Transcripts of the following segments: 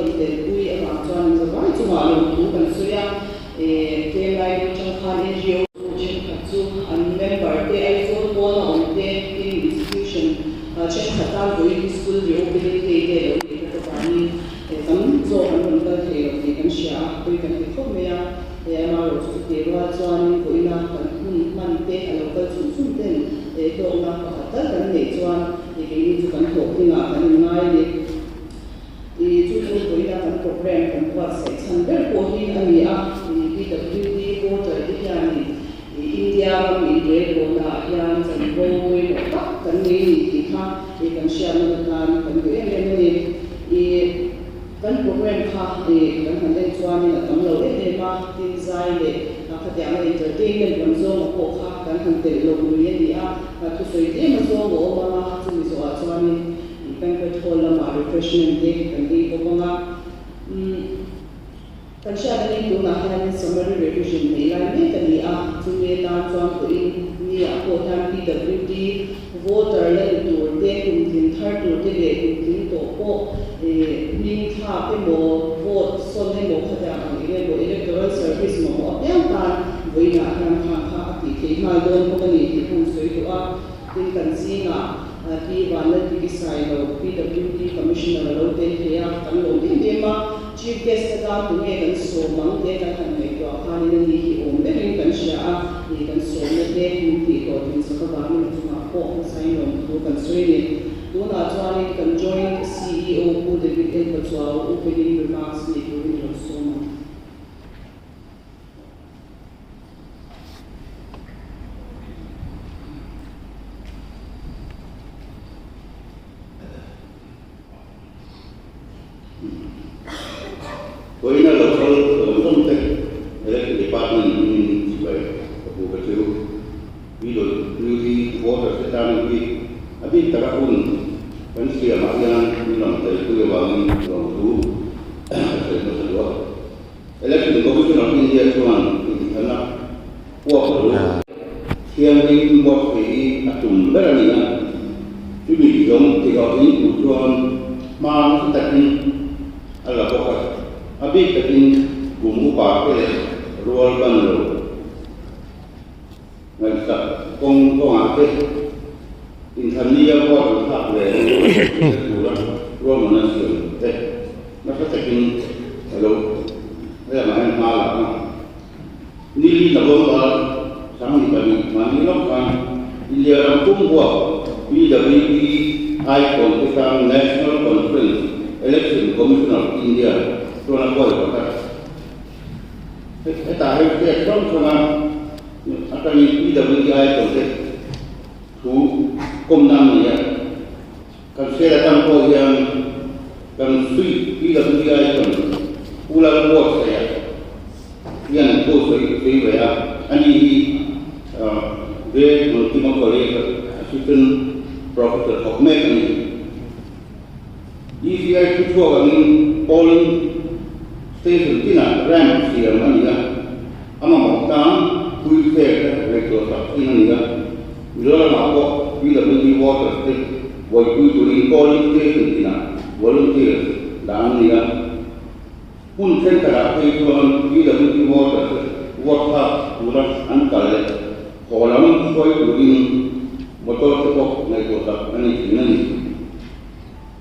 rawn telpui avang chuan zavai chungah lawmthu kan sawi a, tlem lai deuh chang khan NGO chu thenkhat chu an member te Aizawl pawn a awm te tin institution thenkhat tan vawiin school reopening day te lo neih bawk avangin tam zawk an rawn kal thei lo tih kan hria a, pawi kan ti khawp mai a, amaherawh chu chutih rual chuanin vawiina kan hun hman te a lo kal chum chum ten hlawkna pakhat tal kan neih chuan keini chu kan hlawhtlingah kan inngai a ni. Chu chu vawiina kan program kan buatsaih chhan ber pawh hi a ni a, PWD voter te hianin India ram inrelbawhnaah hian chanvo pawimawh tak kan nei ni tih kha kan hriatna atan kan duh em em a ni. Kan program kha kan han en chuanin a tam lo em em a, tin zai leh khatianga entertainment lam zawnga pawh kha kan han telh lo lui a ni a, thusawi tlem a zawng a awm ang a, chumi zawhah chuanin Banquet hall lamah refreshment te kan ei bawk ang a. Kan hriat angin tunah hianin summary revision nei lai mek a ni a, chumi atan chuan pawhin niah pawh hian PWD voter la ni tur te, kum tling thar tur te leh kum tling tawh pawh hming thlak emaw, vote sawn emaw khatiang ang eng emaw electoral service mamawh apiang tan vawiinah hian khang kha a tih theih nghal dawn bawk a ni tih kha an sawi duh a. Tin kan zingah Pi Vanlalpiki Sailo, PWD Commissioner a lo tel thei a, kan lawm em em a. Chief Guest atan tunge kan sawm ang te kan han ngaihtuah khanin ani hi awm berin kan hria a, ni kan sawmna te min tih hlawhtlin sak avangin a chungah pawh hmasain lawmthu kan sawi a ni. Tunah chuanin kan Joint CEO Pu David L. Pachuau opening remarks nei turin i rawn sawm ang. Vawiina local zawng zawng te Electric Department hmingin sipai ka pu ka chu PWD voters te tan hi a bik taka hun kan siamah hian min rawn telpui avangin lawmthu ka sawi hmasa duh a. Election Commission of India chuan inthlanna puak ru thianghlim buatsaih hi a tum ber a ni a, chumi zawng tihawhin tur chuan hma nasa takin a la bawk a, a bik takin kum upa te leh rual ban lo ngaihsak kawng kawngah te inthlanni a vote an thlak ve theihna tura ruahmanna siam te nasa takin a lo helamah hian hma la a. Nili November 22 mahni lawk khan India ram pum huap PWD Icon te hrang National Conference Election Commission of India chuan a huai phawt a. Hetah hei state hrang hranga atangin PWD Icon te thu kawmna an nei a. Kan hriat atang pawh hian kan suih PWD Icon Pu Lalbuatsaia hian thu sawi sawi ve a, ani hi Great Multima College a Assistant Professor thawk mek a ni. ECI thu chhuak angin polling station tinah ramp siam a ni a, a mamawh tan wheelchair te ngaihtuah sak thin a ni a, Mizoramah pawh PWD workers te buaipui turin polling station tinah volunteers dah an ni a, hmun thenkhatah phei chuan PWD workers te vote thlak tura an kal leh haw lam hruai turin motor te pawh ngaihtuah sak a ni thin a ni.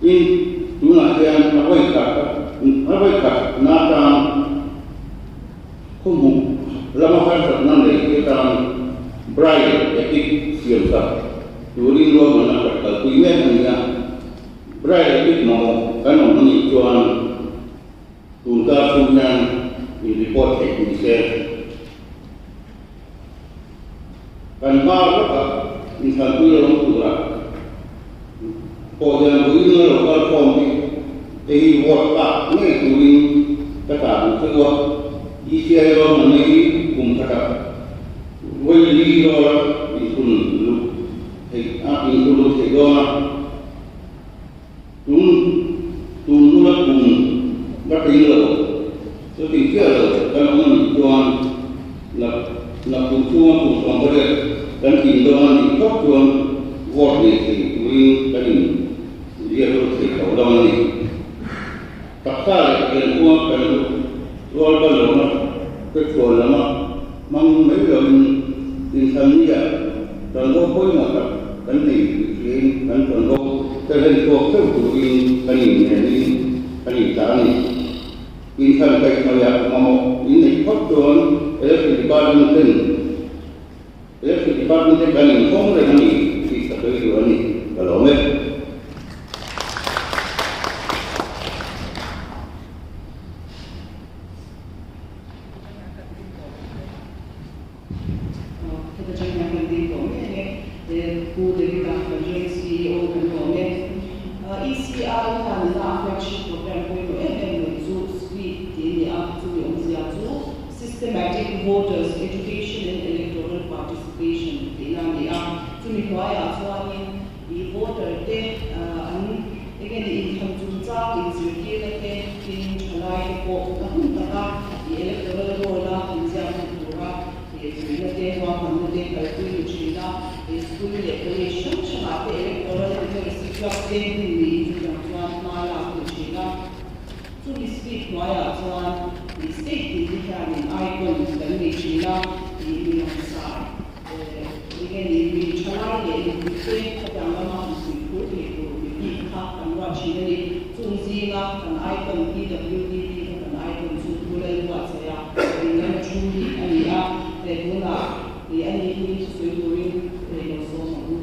Tin, tunah hian a vawi khat a vawi khat na atan khawhmuh lama harsatna nei te tan Braille Epic siam sak turin ruahmanna khat kalpui mek a ni a. Braille Epic mamawh kan awm a nih chuan tun kar chhung hian in report theih ni se. Kan hma lawkah inthlanpui a awm tura pawh hian vawiin a lo kal khawm hi te hi vote tlak ngei turin ka tah duh theuh a. ECI ruahmanna hi kum khatah vawi li rawla inthun luh theih a inthun luh theih dawn a. Tun tun hnula kum la tling lo, chuti chiah lo kan awm a nih chuan la la kum chhunga kum 18 kan tlin dawn a nih phawt chuan vote nei thei turin kan in ziak lut thei tawh dawn a ni. Taksa leh piankhunga kan rual ban lohna te chhuan lama hmang mai loin inthlannia chanvo pawimawh tak kan nei tih hriain kan chanvo te hlen chhuak theuh turin kan innenin kan inchah a ni. Inthlan kaihhnawihah mamawh inneih phawt chuan Electric Department ten Electric Department te kan inhawng reng a ni tih ka sawi duh a ni, ka lawm e. Heta tang hian kan ding tawh mek e, Pu David-a kan joint CEO kan lawm e. ECI hian ina a flagship program pawimawh em em mai chu SVEEP tih a ni a, chumi awmzia chu Systematic Voters Education and Electoral Participation tihna a ni a, chumi hnuaiah chuanin ih voter te an eng nge ni inthlan chungchang inzirtirna te tin thalai te pawh a hun taka ih electoral roll a inziak lut tura ih puihna te ruahmanna te kalpui ni thin a, ih school leh college hrang hrangah te electoral literacy club te hmun niin chutiang chuan hma lak ni thin a. Chumi speed hnuaiah chuan ih state tin te hianin icon kan nei thin a, ih mi langsar eh eng nge ni mi thalai leh mipui te khatiang lama han pui phur thei tur mi bik kha kan ruat thin a ni. Chung zinga kan icon PWDP kha kan icon chu Pu Lalbuatsaia ding lama thu hi a ni a, eh tunah ih ani hi thusawi turin rei lo sawm ang u.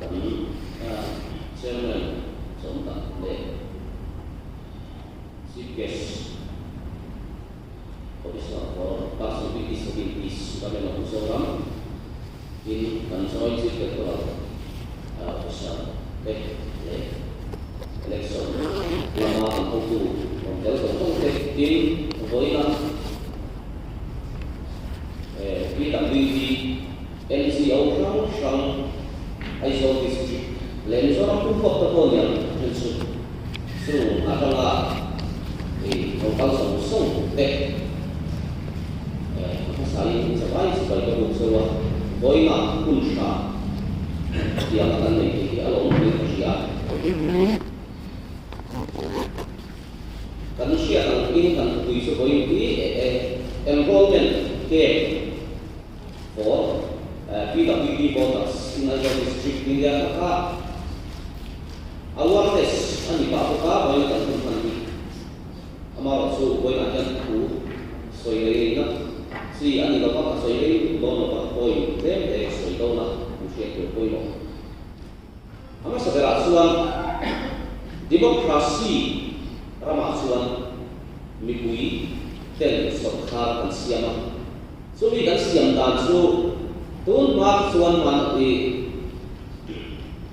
Kan Chairman Chawmtak leh Chief Guest Commissioner for Person with Disabilities Government of Mizoram Tin, kan Joint Chief Electoral Officer te leh Election lama kan hotu rawn tel tawh tawh te, tin, vawiina PWD, NGO hrang hrang Aizawl District leh Mizoram pum huap te pawh niang thil chu chung atanga rawn kal sawng sawng te. A hmasain chavai chibai ka buk zeuh a, vawiinah hun hra tiang a kan nei tih hi a lawm awmin ka hria. Kan hriat ang in kan thupui chu vawiin hi Enrollment Camp for PWD Voters in Aizawl District India kha kha awareness a ni pah bawk a, vawiin kan hun hman hi. Amaherawhchu vawiinah hian thu sawi rei na chi a ni lova, ka sawi rei duh dawn lova, point tlem te ka sawi dawn a, an hriat tur pawimawh. A hmasa berah chuan democracy ramah chuan mipui ten sawrkar kan siam a, chumi kan siam dan chu tun hma te chuan hman i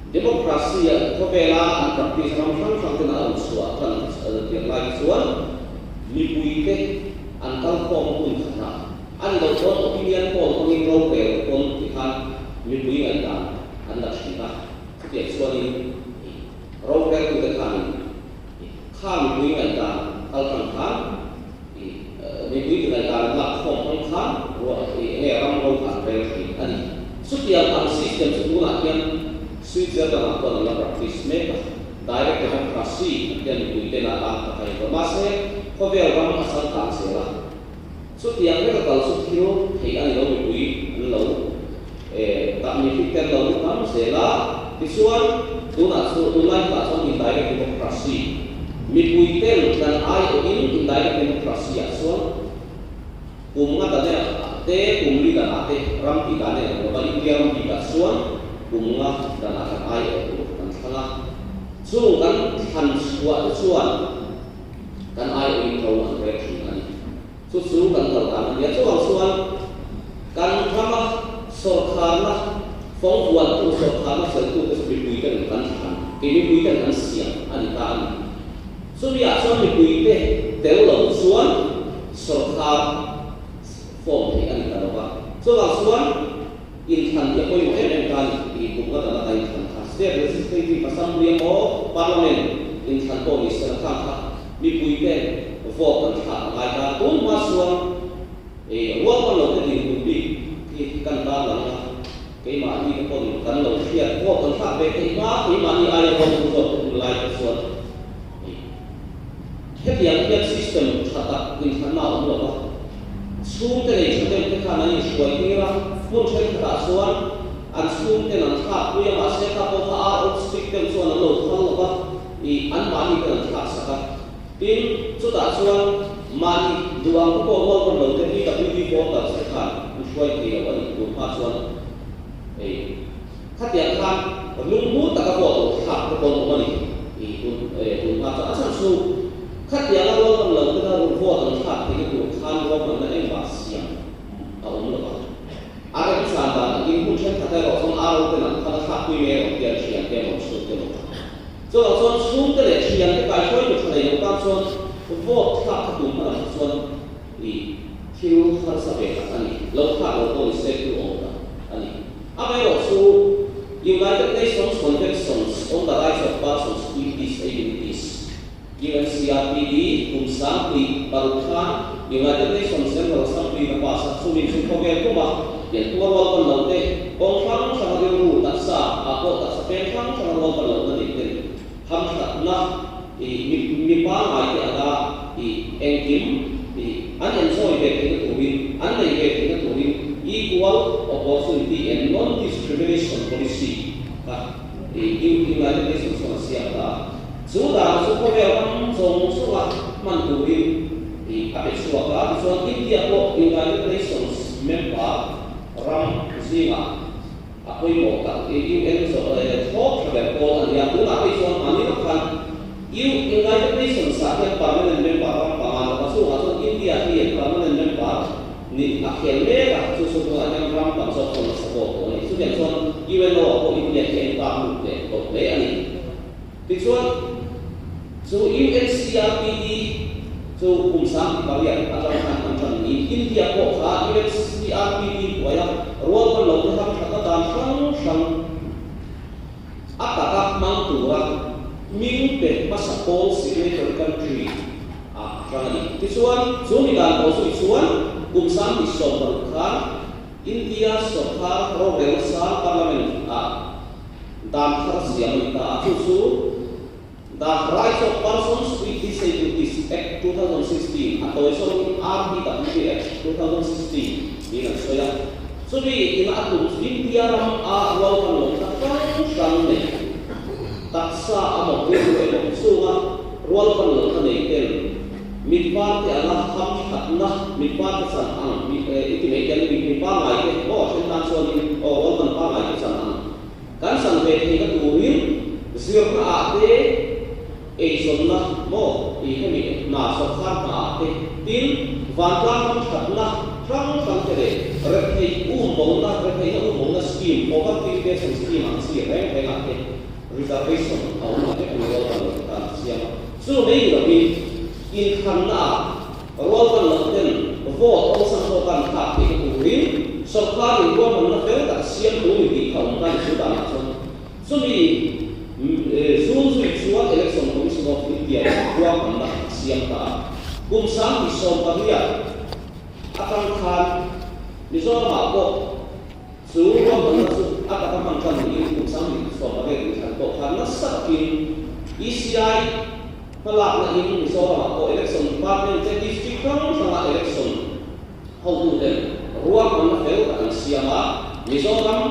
Democracy a khawvela an practice ram hrang hrang ten a rawn chhuah tan tir lai te chuan mipui te an kal khawm hun khatah a ni loh chuan opinion poll hmangin rorel pawn ti khan mipui ngaihdan an la thin a, chutiang chuanin roreltute khanin kha mipui ngaihdan kal hran khan mipui ti ngaihdan an lak khawm hmang khan ruah enge ram ro kha an rel thin a ni. Chutiang ang system chu tunah hian Switzerland ah pawh an la practice mek a, direct democracy an tia mipui ten a tan ta thei tawh. Mahse, khawvel ram a changkang zel a, chutiang veka kal chu thil theih a ni lo mipui an lo tak mihring ten lo tam zel a, tichuan tunah chu tunlai hunah chuan indirect democracy mipui ten kan aiawhin indirect democracy ah chuan kum nga dane te kum li danah te ram tih dan en ang lova India ram bikah chuan kum nga danah kan aiawh tur kan thlang a, chung kan thlan chhuah te chuan kan aiawhin ro an rel thin a ni. Chu chu kan kal dan a nia. Chuvang chuan kan rama sawrkharna fawng vuantu, sawrkharna cheltu te chu mipui ten kan thlan, kei mipui ten kan siam a ni ta a ni. Chumi ah chuan mipui te tel lo chuan sawrkhar form theih a ni ta lo va. Chuvang chuan inthlan hi a pawimawh em em ta a ni tih kum nga dang ata inthlan kha. State Legislative Assembly emaw Parliament inthlan pawh ni sela khang kha mipui ten vote an thlak a ngai ta. Tun hma chuan rualban lo te dinhmun bik hi kan tarlang a, keimahni te pawn kan lo hriat vote an thlak ve theih hma keimahni aia rualban zawk te hun lai te chuan hetiang hian system tha tak inthlanna a awm lo va. Chhungte nei tha deuh te khan an inhruai tir a, hmun thenkhatah chuan an chhungten an thlak pui a, mahse kha pawh kha ar awk stick deuh chuan an lo phal lo va, ih anmahni ten an thlak sak a. Tin, chutah chuan mahni duh ang te pawh rual rawn lo te PWD voters te khan an hruai thei lo a nih tur hma chuan ih khatiang khan lungmu taka vote lo thlak te pawh an awm a ni ih tun tun hma chuan a chhan chu Khatianga rualban lo tena vote an thlak theihna tur khan ruahmanna engmah siam a awm lo va. A remchan dan angin hun thenkhat erawh chuan RO ten an khan a thlakpui mai erawh hian thiante an awm chhungte lo va. Chuvang chuan chhungte leh thiante kaihruaitu tha nei lo tan chuan vote thlak kha tum hman ang kha chuan i thil harsa ve tak a ni. Lo thlak lo pawh ni se thil awm tak a ni. Amaherawh chu United Nations Conventions on the Rights of Persons with Disabilities, UNCRPD, kum 2006 khan United Nations General Assembly na pass a, chumi chu khawvel puma pian tua rual ban lo te, kawng hrang hranga rilru taksa ah pawh taksa peng hrang hranga rual ban lohna nei ten hamthatna i mi mi pangngai te anga i engkim i an enjoy ve theihna turin, an nei ve theihna turin equal opportunity and non-discrimination policy kha i United Nations chuan a siam ta a. Chu dan chu khawvel ram zawng zawnga hman turin i a pe chhuak a, tichuan India pawh United Nations member ram zingah a pawimawh tak i UN thawk tha ber pawl a ni a, tunah phei chuan mahni lawk khan United Nations ah hian permanent member ram panga lawk a, chungah chuan India hi permanent member nih a khel mek a, chu chu tunah hian ram tam zawk chuan a support tawh a ni. Chutiang chuan UNO ah pawh India hi a intak lut leh tawh hle a ni. Tichuan, chu UNCRPD chu kum 18 atang khan an tan niin India pawh kha UNCRPD hnuaia rualban lote hamthatna dan hrang hrang a taka hmang tura hming pe hmasa pawl signatory country ah a hrang a ni. Tichuan, chu mi dan pawh zui chuan kum 2016 khan India sawrkar rorelna sang Parliament ah dan thar siam a ni ta a, chu chu The Rights of Persons with Disabilities Act 2016, a tawi zawngin RPWD Act 2016 niin an sawi a. Chumi ina a tum chu India ram a rualban lohna hrang hrang nei, taksa a mawh rilru emaw chunga rualban lohna nei ten Mitvar te anga ham thatna, mitvar te chan ang, i ti mai hian mi pangngai te aw a then tan chuanin aw rualban pangngai te chan ang. Kan chan ve theihna turin zirna ah te eizawnna maw i hemi hna sawrkar hna ah te tin vantlang ham thatna hrang hrang te leh retheih umbona, retheihna umbona scheme, poverty reduction scheme ang chi reng reng ah te reservation a awm ang vek a ni rualban lo te tan a siam a. Chu mai ni lovin inthlanna ah rualban lo ten vote awlsam zawk an thlak theihna turin sawrkar in ruahmanna fel tak siam tur ni tih kha awm ta ni chu danah chuan chumi zul zui chuan Election Commission of India in ruahmanna a siam ta a. Kum 2018 atang khan Mizoram ah pawh chu ruahmanna chu a taka hman tan niin kum 2018 inthlan pawh khan nasa takin ECI Hmalakna in Mizoramah pawh Election Department te District hrang hranga Election hotuten ruahmanna fel tak an siam a, Mizoram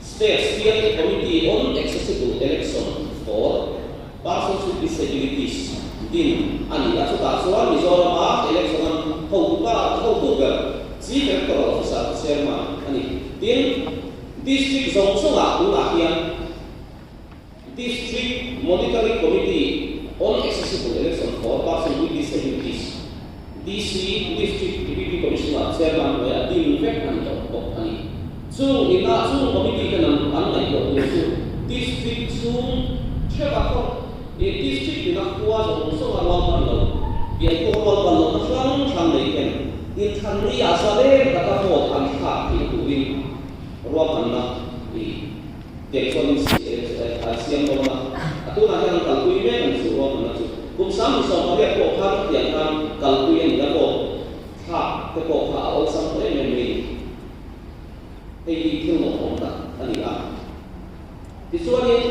State Steering Committee on Accessible Election for Persons with Disabilities din a ni a, chutah chuan Mizorama Election an hotu pa hotu ber Chief Electoral Officer Chairman a ni. Tin, District zawng zawngah tunah hian District Monitoring Committee on Accessible Election for Person with Disabilities, DC, District Deputy Commissioner Chairman hnuaiah din vek a ni tawh bawk a ni. Chung inah chung committee ten an an ngaihtuah tur chu District chhung theuh a khaw ih District ina khua zawng zawng a rual hman lo, pian pawh rual hman lohna hrang hrang nei ten inthlan ni ah zalen taka vote an thlak theih turin ruahmanna ih Tiang chuan siam dawn a, a tunah hian an kalpui mek a ni chu ruahmanna chu. Kum 2018 pawh khan khatiang khan kalpui a ni a, vote thlak te pawh kha a awlsam tawh em em mai a ni. Hei hi thil lawmawm tak a ni a. Tichuanin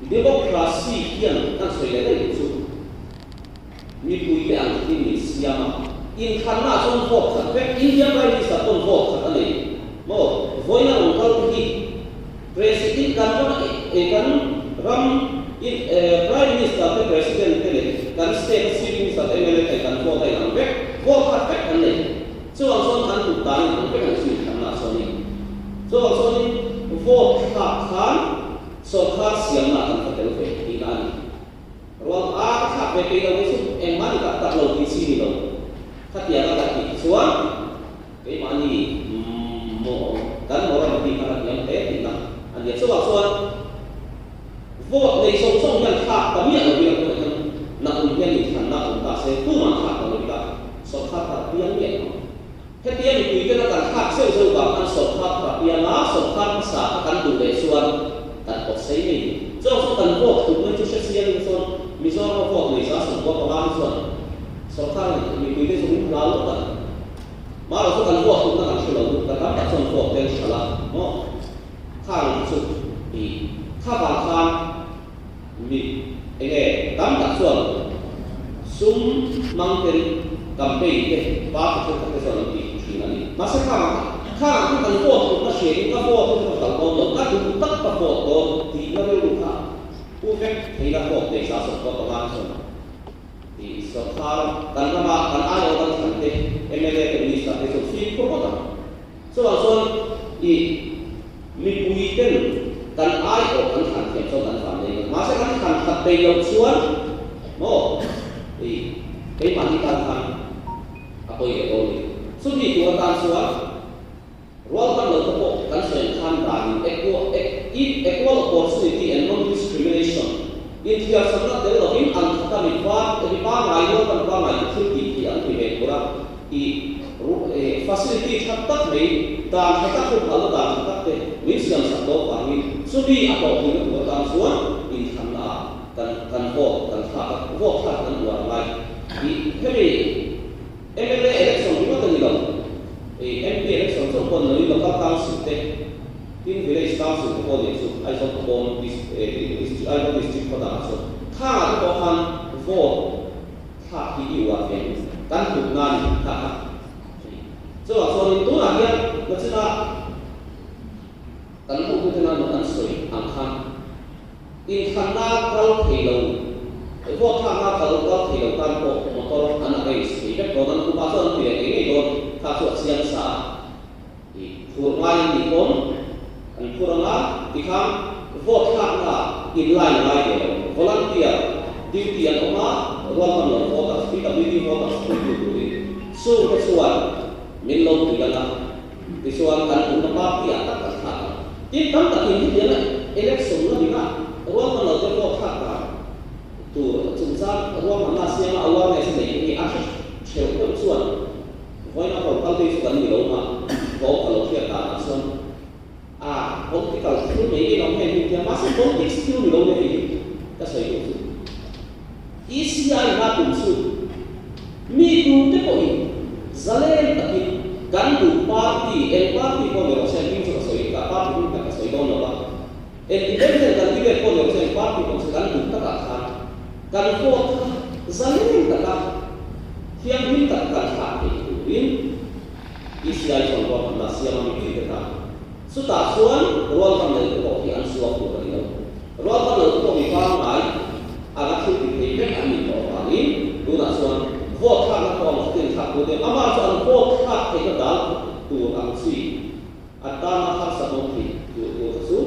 democracy hian kan sawi leh daih chu Mipuite ang hi min siam a, inthlanna ah chuan vote khat vek, India Prime Minister pawn vote khat a nei maw? Vawiina rawn kal te hi President kan ram kan ram in Prime Minister te President te leh kan state a Chief Minister te mla te kan vote a inang vek, vote khat vek kan nei. Chuvang chuan kan kut dan inang vek a ni chu inthlanna ah chuanin. Chuvang chuanin vote thlak khan sawrkar siamna ah kan va tel ve tihna a ni. Ruang a ka thlak ve peih lo hi chu engmah ni tak tak lo tih chi ni lo. Khatiang a kan tih khi chuan keimahni maw kan morality khan a hniam hle tihna a nia. Chuvang chuan vote nei zawng zawng hian thlak ta miah lo ila tunah hian nakum hian inthlanna awm ta se tumah thlak ta lo ila sawrkar thar piang miah lo ang. Hetia mipuiten a kan thlak zeuh zeuh vang khan sawrkar thar a piang a, sawrkar hmasa kha kan duh leh chuan kan pawt sei mai ni. Chuang chu kan vote hlut mai chu hre chiang in chuan Mizoram a vote nei 95% hi chuan sawrkar in mipuite chu min hlau ngawt ang. Mahlo chu kan vote hlutna kan hre lo duh, kan tam tak chuan vote ten hralh a maw? Khang chu i kha vang khan Mi enge tam tak chuan sum hmang ten campaign te party thenkhat te chuan an ti thin a ni. Mahse khang khang ang khan kan vote duhna hria in ka vote hi chu ka kal dawn lo, ka duh tak ka vote dawn tihna rilru kha pu vek theila vote nei 95% te chuan i sawrkar kan rama kan aiawh kan thlan te mla te minister te chuan fimkhur ngawt ang. Chuvang chuan i mipui ten kan aiawh kan thlan thiam chuan kan van nei lo. Mahse kan thlan khat peih loh chuan maw i keimahni tan khan a pawi leh dawn ni. Chumi tur atan chuan rualban lo te pawh kan sawi khan danin equal opportunity and non-discrimination inthiarchhamna tel lovin an khata mipa mipa ngai rualban pangngai te thil tih theih an ti ve tur a. I facility tha tak mai, dan tha tak humhalna dan tha tak te min siam sak dawn vangin chumi a hlawhtlinna tur atan chuan inthlanna ah kan kan vote kan thlak a, vote thlak kan uar ngai. I hemi mla election ringawt a ni lo, i MP election chauh pawh ni loin local council te, tin village council te pawh nih chu Aizawl khawpawm district Aizawl district khaw dangah chuan khangah te pawh khan vote Thlak hi i uar ve ang kan hlut nan in kha kha a ni. Chuvang chuanin tunah hian nachina kan hotute nan an sawi ang khan inthlanna kal thei lo, vote thlakna kal kal thei lo tan pawh motor an arrange thei vek dawn, an kumah chuan an ti leh ngei ngei dawn, kha chu a chiang sa a. I phur ngai an nih pawn an phur ang a, tikhan vote thlakna in line ngai ve lo. Volunteer duty an awm a, rualban lo voters, PWD voters puitu turin chung te chuan min lo pui ang a, tichuan kan duhna party ah tak kan thlak ang. Tin, tam takin hetianga election la ding a, rualban lo te vote thlak dan tur chungchang ruahmanna siama awareness a nei te hi a hre theuh deuh chuan Vawiina rawn kal phei chu kan ni lo ma, thawm ka lo hriat danah chuan a political thil mai ngei lo heng hi tia, mahse politics thil ni lo nia hei hi ka sawi duh chu. ECI hma tum chu mi tute pawhin zalen takin kan duh party, eng party pawh ni rawh se, hming chu ka sawi, ka party hming tak ka sawi dawn lo va, independent candidate pawh ni rawh se, eng party pawh ni se kan duh takah khan kan vote kha zalen taka Thianghlim tak kan thlah theih turin ECI chuan ruahmanna a siam a mipui te tan. Chutah chuan rualbanlo te pawh hi an suak tur a ni lo. Rualbanlo te pawh mi pangngai anga thil ti thei vek an nih tawh avangin tunah chuan vote thlakna pawh ang khatin thlak tur nia amah chu an vote thlak theihna dal tur ang chi A tana harsa awm thei tur tur kha chu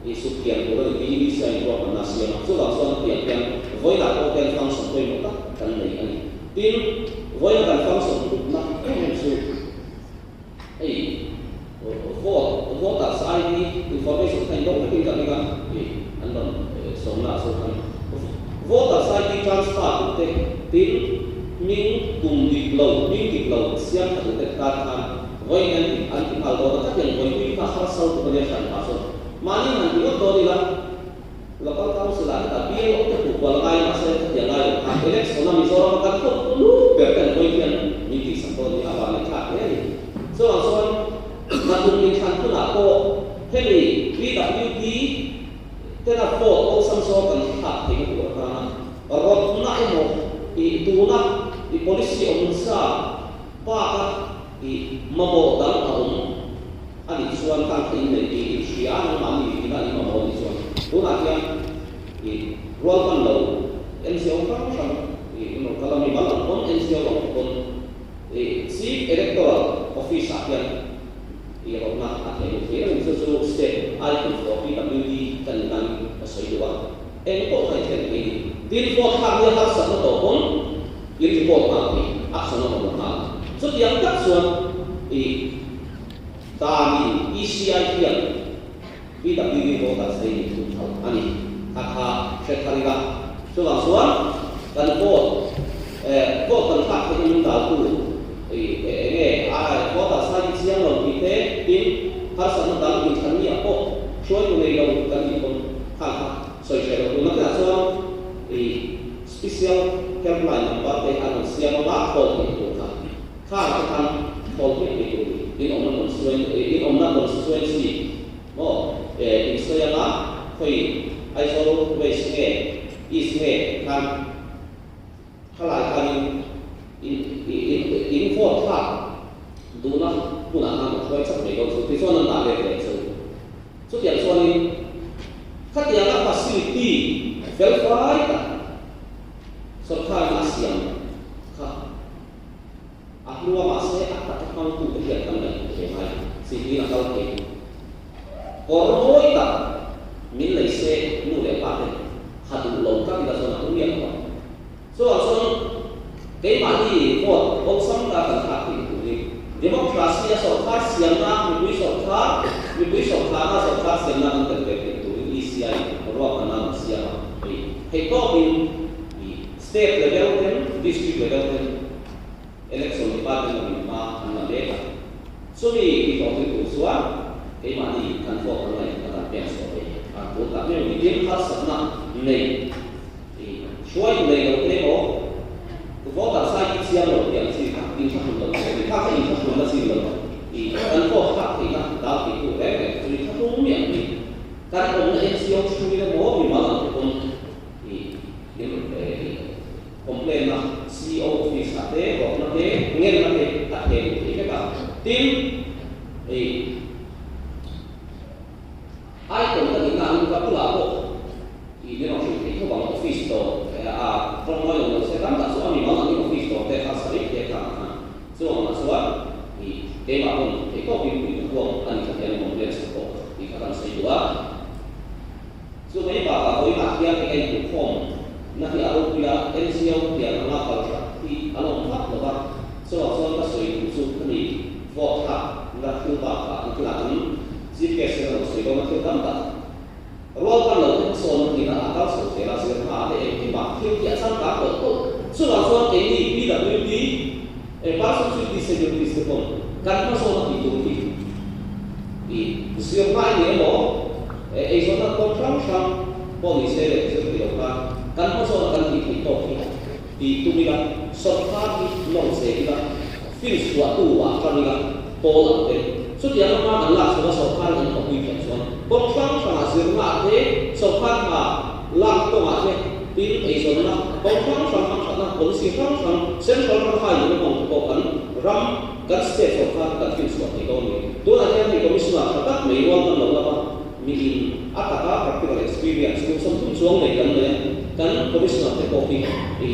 Isuk pian tur a ni tiin Isua in ruahmanna a siam a. Chuvang chuan pian hian vawiinah pawh hian function pawimawh tak kan nei a ni. Tin, vawiina kan function hlutna em em chu hei vote, voters ID information kha indawk vekin ka ring a, hei an rawn sawmna ah chuan khan voters ID transfer duh te, tin hming kum dik lo, hming dik lo siam tha duh te tan khan Vawiin an ti an ti nghal dawn a, khatiang vawiin kha harsal tuk a nia hran pah chuan mahni han ti ngawt dawn ila. Local Council ah hetah BLO te hmuh kual ngai mahse khatiang ngai lo khan election a Mizoram a kan khawp lut ber te an hawi hian min tihsak dawn ni a van leh thlak hle a ni. Chuvang chuan hnathawk inthlan hunah pawh hemi PWD tena vote awlsam zawk kan thlak theihna tur atana rawtna emaw ih tuna ih policy awmsa baka ih mamawh dang a awm a nih chuan kan kha innei tih in hria a, nangmahni ina in mamawh a nih chuan tunah hian ih rual hman lo NGO hrang hrang ih in rawn kal a, mimal ang pawn NGO ang pawn ih Chief Electoral Office ah hian ih rawtna a theh luh thei reng chu chu State Icon for PWD ka nih nan ka sawi duh a, eng pawh kha in thlen thei ni. Tin, vote thlak nia harsatna tawh pawn in report nghal thei, action a rawn la nghal. Chutiang tak chuan ih. Danin ECI hian PWD voters te in thun tho a ni. Kha kha hre thar ila. Chuvang chuan kan vote eh vote kan thlak theih in daltu ih eng nge ai voters hi i chiang lo tih te tin harsatna dang inthlan mi ah pawh hruaitu nei lo kan tih pawn khang kha sawi hreh lo tur. Nakinah chuan ih special helpline number te an rawn siam anga call theih tur kha. Kha te khan thawl hmiah mai tur in awmna constituency in awmna constituency maw in sawi anga khawi Aizawl West nge East nge khan khalai khan in in in vote thlak duhna hmunah khan a hruai chak mai dawn chu tichuan an dah let leh chu. Chutiang chuanin khatianga facility felfai tak sawrkharin a siam kha A hlua mahse a taka hmangtute hian kan ngaihtuah ve ngai chi hi a kal thei. Kawr mawi tak min lei se nu leh pa ten ha duh lo tlat ila chuan a tum miah lo ang. Chuvang chuan keimahni vote awlsam ta kan thlak theih turin democracy a sawrkar siamna mipui sawrkar mipui sawrkarna sawrkar siamna kan tel ve theih turin ECI ruahmanna an siam a hei theihtawpin State level ten, District level ten Election Department lamin hma an la mek a. Chumi ti hlawhtling tur chuan keimahni kan vote ang ngaih a kan pek chhuah thei a tul tak meuh ni. Tin, harsatna nei hruaitu nei lo te emaw voter sai hi chiang lo tih ang chi kha inthlahrun lo tur a ni. Kha kha inthlahrunna chin lo kan vote thlak theihna dal theitu reng reng chu inthlahrung miah ni. Kan awmna NGO chhungin emaw mimal ang te pawn I complaint na CEO office ah te rawhna te ngenna te a theh luh theih vek a. Tin, i icon ka nihna angin ka bulah pawh i min rawn hrilh theih tho ang office dawr a rawng mawi lo lo se tam tak chu a mimal angin office dawr te kha sa rih te kha ang khan chuang ah chuan i keimah pawn theih tawpin pui ka huam a ni khatiang complaint chhan pawh tih kha kan sawi duh a. Chu mai bakah vawiinah hian eng eng duhkhawm na hi a ropui a, NGO tiang anga kal that hi an awm vak lo va, chuvang chuan ka sawi duh chu ka ni vote thlak na thil bakah an thilah an Chief Guest hian a rawn sawi dawn a thil tam tak rual ban lo te hmasawn na tina a kal chho zel a, zir hma te engkimah thil hi a changkang tawlh tawlh. Chuvang chuan keini PWD Persons with Disabilities te pawn kan hmasawn a tih tur hi i zir hma i ni emaw Eizawnna kawng hrang hrang pawh ni se leh thil ti lo kha kan hmazawn a kan tih theih tawk hi tih tum ila, sawrkar hi nawr che ila, fin chhuahtu ah ṭang ila, pawl ang te. Chutiang a hma kan lak chhuah a sawrkar in an thawhpui thiam chuan kawng hrang hrangah zirna ah te, sawrkar hna lak kawngah te, tin eizawnna kawng hrang hrang hamthatna policy hrang hrang central ram hai leh hmang te pawh kan ram Kan state ho kha kan fin chhuah thei dawn ni. Tunah hian hei Commissioner tha tak mai rual hman lo lama miin a taka practical experience kum 30 chuang nei kan nei a, kan Commissioner te pawh hi i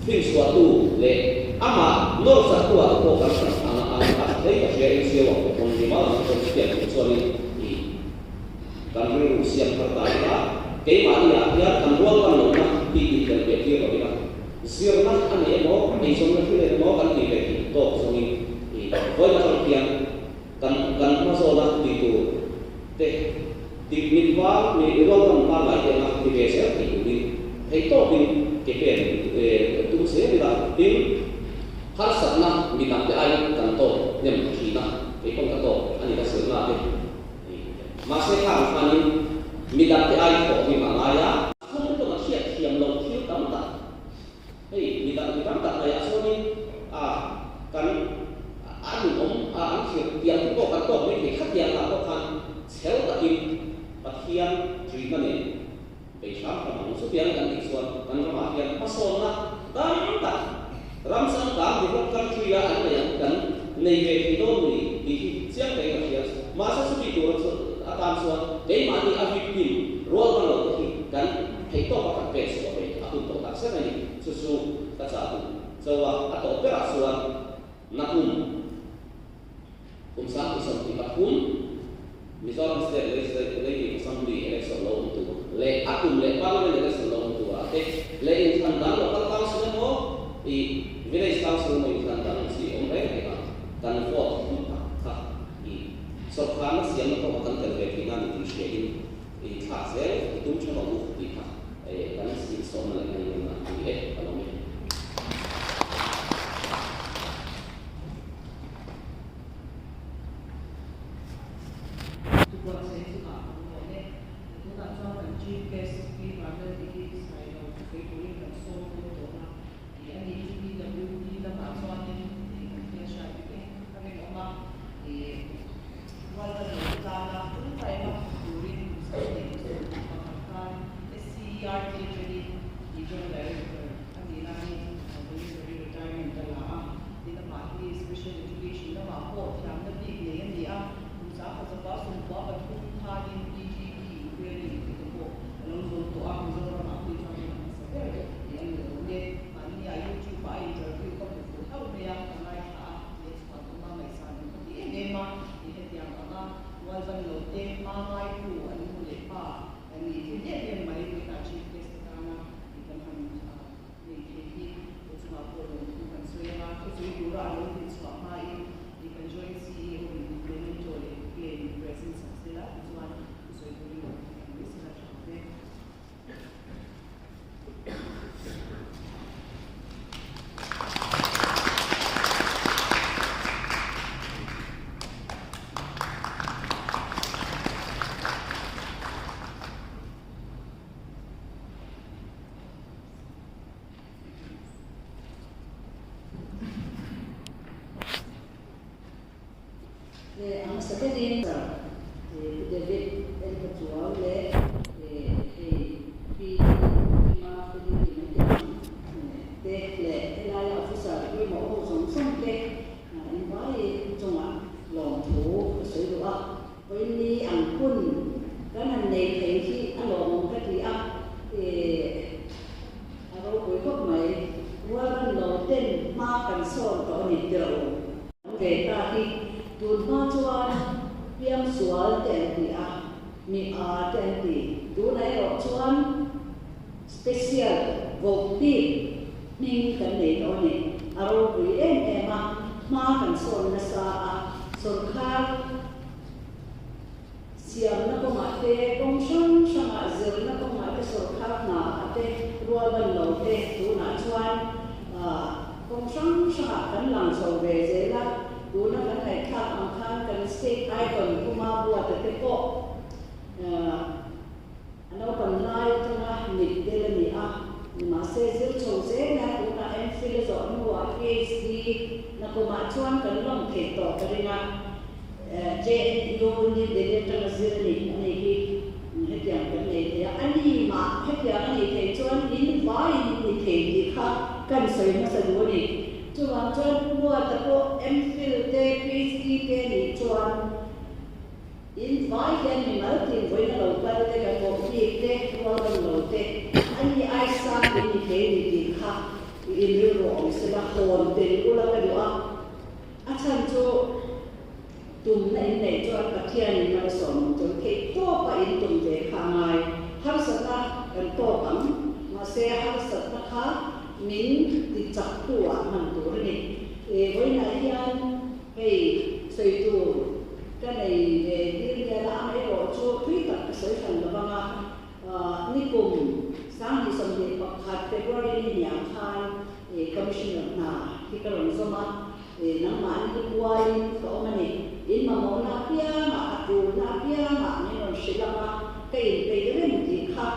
fin chhuahtu leh amah nawr chaktu ah te pawh kan hran ang ang a tha hle ka hria NGO ah pawh pawn mimal ang te pawn chutiang tur chuanin i kan rilru siam thar ta ila keimahni ah hian kan rual hman lohna hi intel ve tir lo ila. Zirna a ni emaw, eizawnna thil en emaw kan tih ve thei tawk zawngin i vawiin atang hian kan kan hma zawna ti tur te ti mit var mi rualban pangngai te anga ti ve zel thei turin theih tawkin ke pen tum zel ila tin harsatna midang te aiin kan tawk hnem thin a, kei pawn ka tawk a ni ka zirna te. Mahse khang khanin Midangte ai thawhrim a ngai a. Chhungte pawn a hriat thiam loh thil tam tak hei midang mi tam tak ngaihah chuanin a kan a duhawm a an thlir tiang te pawh kan tawk mai thei khatiang ah pawh khan chhel takin Pathian ṭihna nen bei hram hram ang. Chutiang kan tih chuan kan ramah hian hmasawnna tam tak ram changkang developed country a an nei ang kan nei ve thei dawn ni tih hi chiang takin ka hria. Mahse chutih tur atan chuan keimahni a victim rual hman lo te hi kan theihtawpa kan pek chhuah ve a hun tawh tak zet a ni. Chu chu ka chah duh chauh a, a tawp berah chuan nakum Kum 2023, Mizoram State Legislative Assembly election lo awm tur leh a kum leh Parliament election lo awm turah te leh inthlan dang Local Council emaw ih Village Council emaw inthlan dang chi awm reng reng a, kan vote hlu tak kha ih sawrkharna siamna pawh kan tel ve theihna ni tih hriain ih thlak zel i tum tha rawh u tih kha kan insawmna leh kan inenna a ni e ka lawm e. Thubuatsaih chungah kan lawm e. Tunah chuan kan Chief Guest Pi Vanlal Diki Sailo sawi turin kan sawm dawn tawh a tih a ni. PWD lamah chuanin kan hmelhriat vek e a rinawm a, Rualban lo tana tawngtaina turin sawi pakhat khan SCERT Training Joint Director a nih laiin voluntary retirement a la a. Tin amah hi Special Education lamah pawh thiamna bik nei a ni a, kum 1993 khanin PGD in training tih te pawh a lo zo tawh a, Mizoramah phei chuan hmun hmasa ber tih a ni lo awm e. Mahni ah YouTube ah a interview ka hmu fuh hlauh mai a, ka ngaithla a, tih a chhuan awm a, ngaihsan awm ka ti em em a, tih hetiang anga Mualvan lo te hma ngaitu an nu leh pa nih thil em em mai vawiinah Chief Guest atana tih kan han Nei thei hi u chungah pawh lawmthu kan sawi ang a, thusawi tura a lo dinchhuah hmain i kan joint CEO in memento leh bouquet min present sak zel a, tichuan thusawi turin kan ti ang mai sela tha awm e. Le a hmasa berin Sir Pu David Elka Chuau leh hei Pi Kima Feli ti mai teh ang te leh helaia officer pawimawh ho zawng zawng te invai chungah lawmthu ka sawi duh a. Vawiinni ang hun kan han nei thei hi a lawmawm ka ti a, a ropui khawp mai. Rualban lo ten hma kan sawn tawh a ni tiro. An ve ta hi tun hma chuan piangsual te an ti a, mi a te an ti. Tunah erawh chuan special vote bik hming kan nei tawh a ni. A ropui em em a, hma kan sawn nasa a, sawrkar siamna kawngah te, kawng hrang hrangah zirna kawngah te, sawrkar hnaah te, rualban lo te tunah chuan kawng hrang hrangah kan lang chho ve zel a, tuna kan ngaihthlak ang khan kan state icon Puma Buata te pawh A naupan lai atanga mit del a ni a, nimahse zir chho zel a, tunah MPhil a zawh hnuah PhD na kumah chuan kan lawm theih tawh ka ring a, JNU New Delhi atanga zir a ni a nih hi, hetiang kan nei thei a, a ni mah hetiang a nih theih chuan in vaiin in ni thei tih kha kan sawi hmasa duh a ni. Chuvang chuan Pu Muata pawh MPhil te PhD te nih chuan, In vai hian mimal tin vawiin a lo kal te, kan awm bik te, rualban lo te, a ni ai sang in ni thei ni tih kha i inrilru awm sela hawn tel ula ka duh a. A chhan chu tumna in neih chuan Pathian in malsawm ang chuan theih tawpa in tum ve kha a ngai. Harsatna kan tawk ang, mahse harsatna kha min ti chak tu ah hman tur a ni. Vawiinah hian hei sawi tur Ka nei ve dil hian a amaherawh chu tui tak ka sawi hran lo vang a, nikum 2021 February ni hniang khan Commissioner hna hi ka rawn zawm a, nangmahni kualin ka awm a ni. In mamawhna apiangah, a tulna apiangah min rawn hrilh ang a. ka inpeih reng tih kha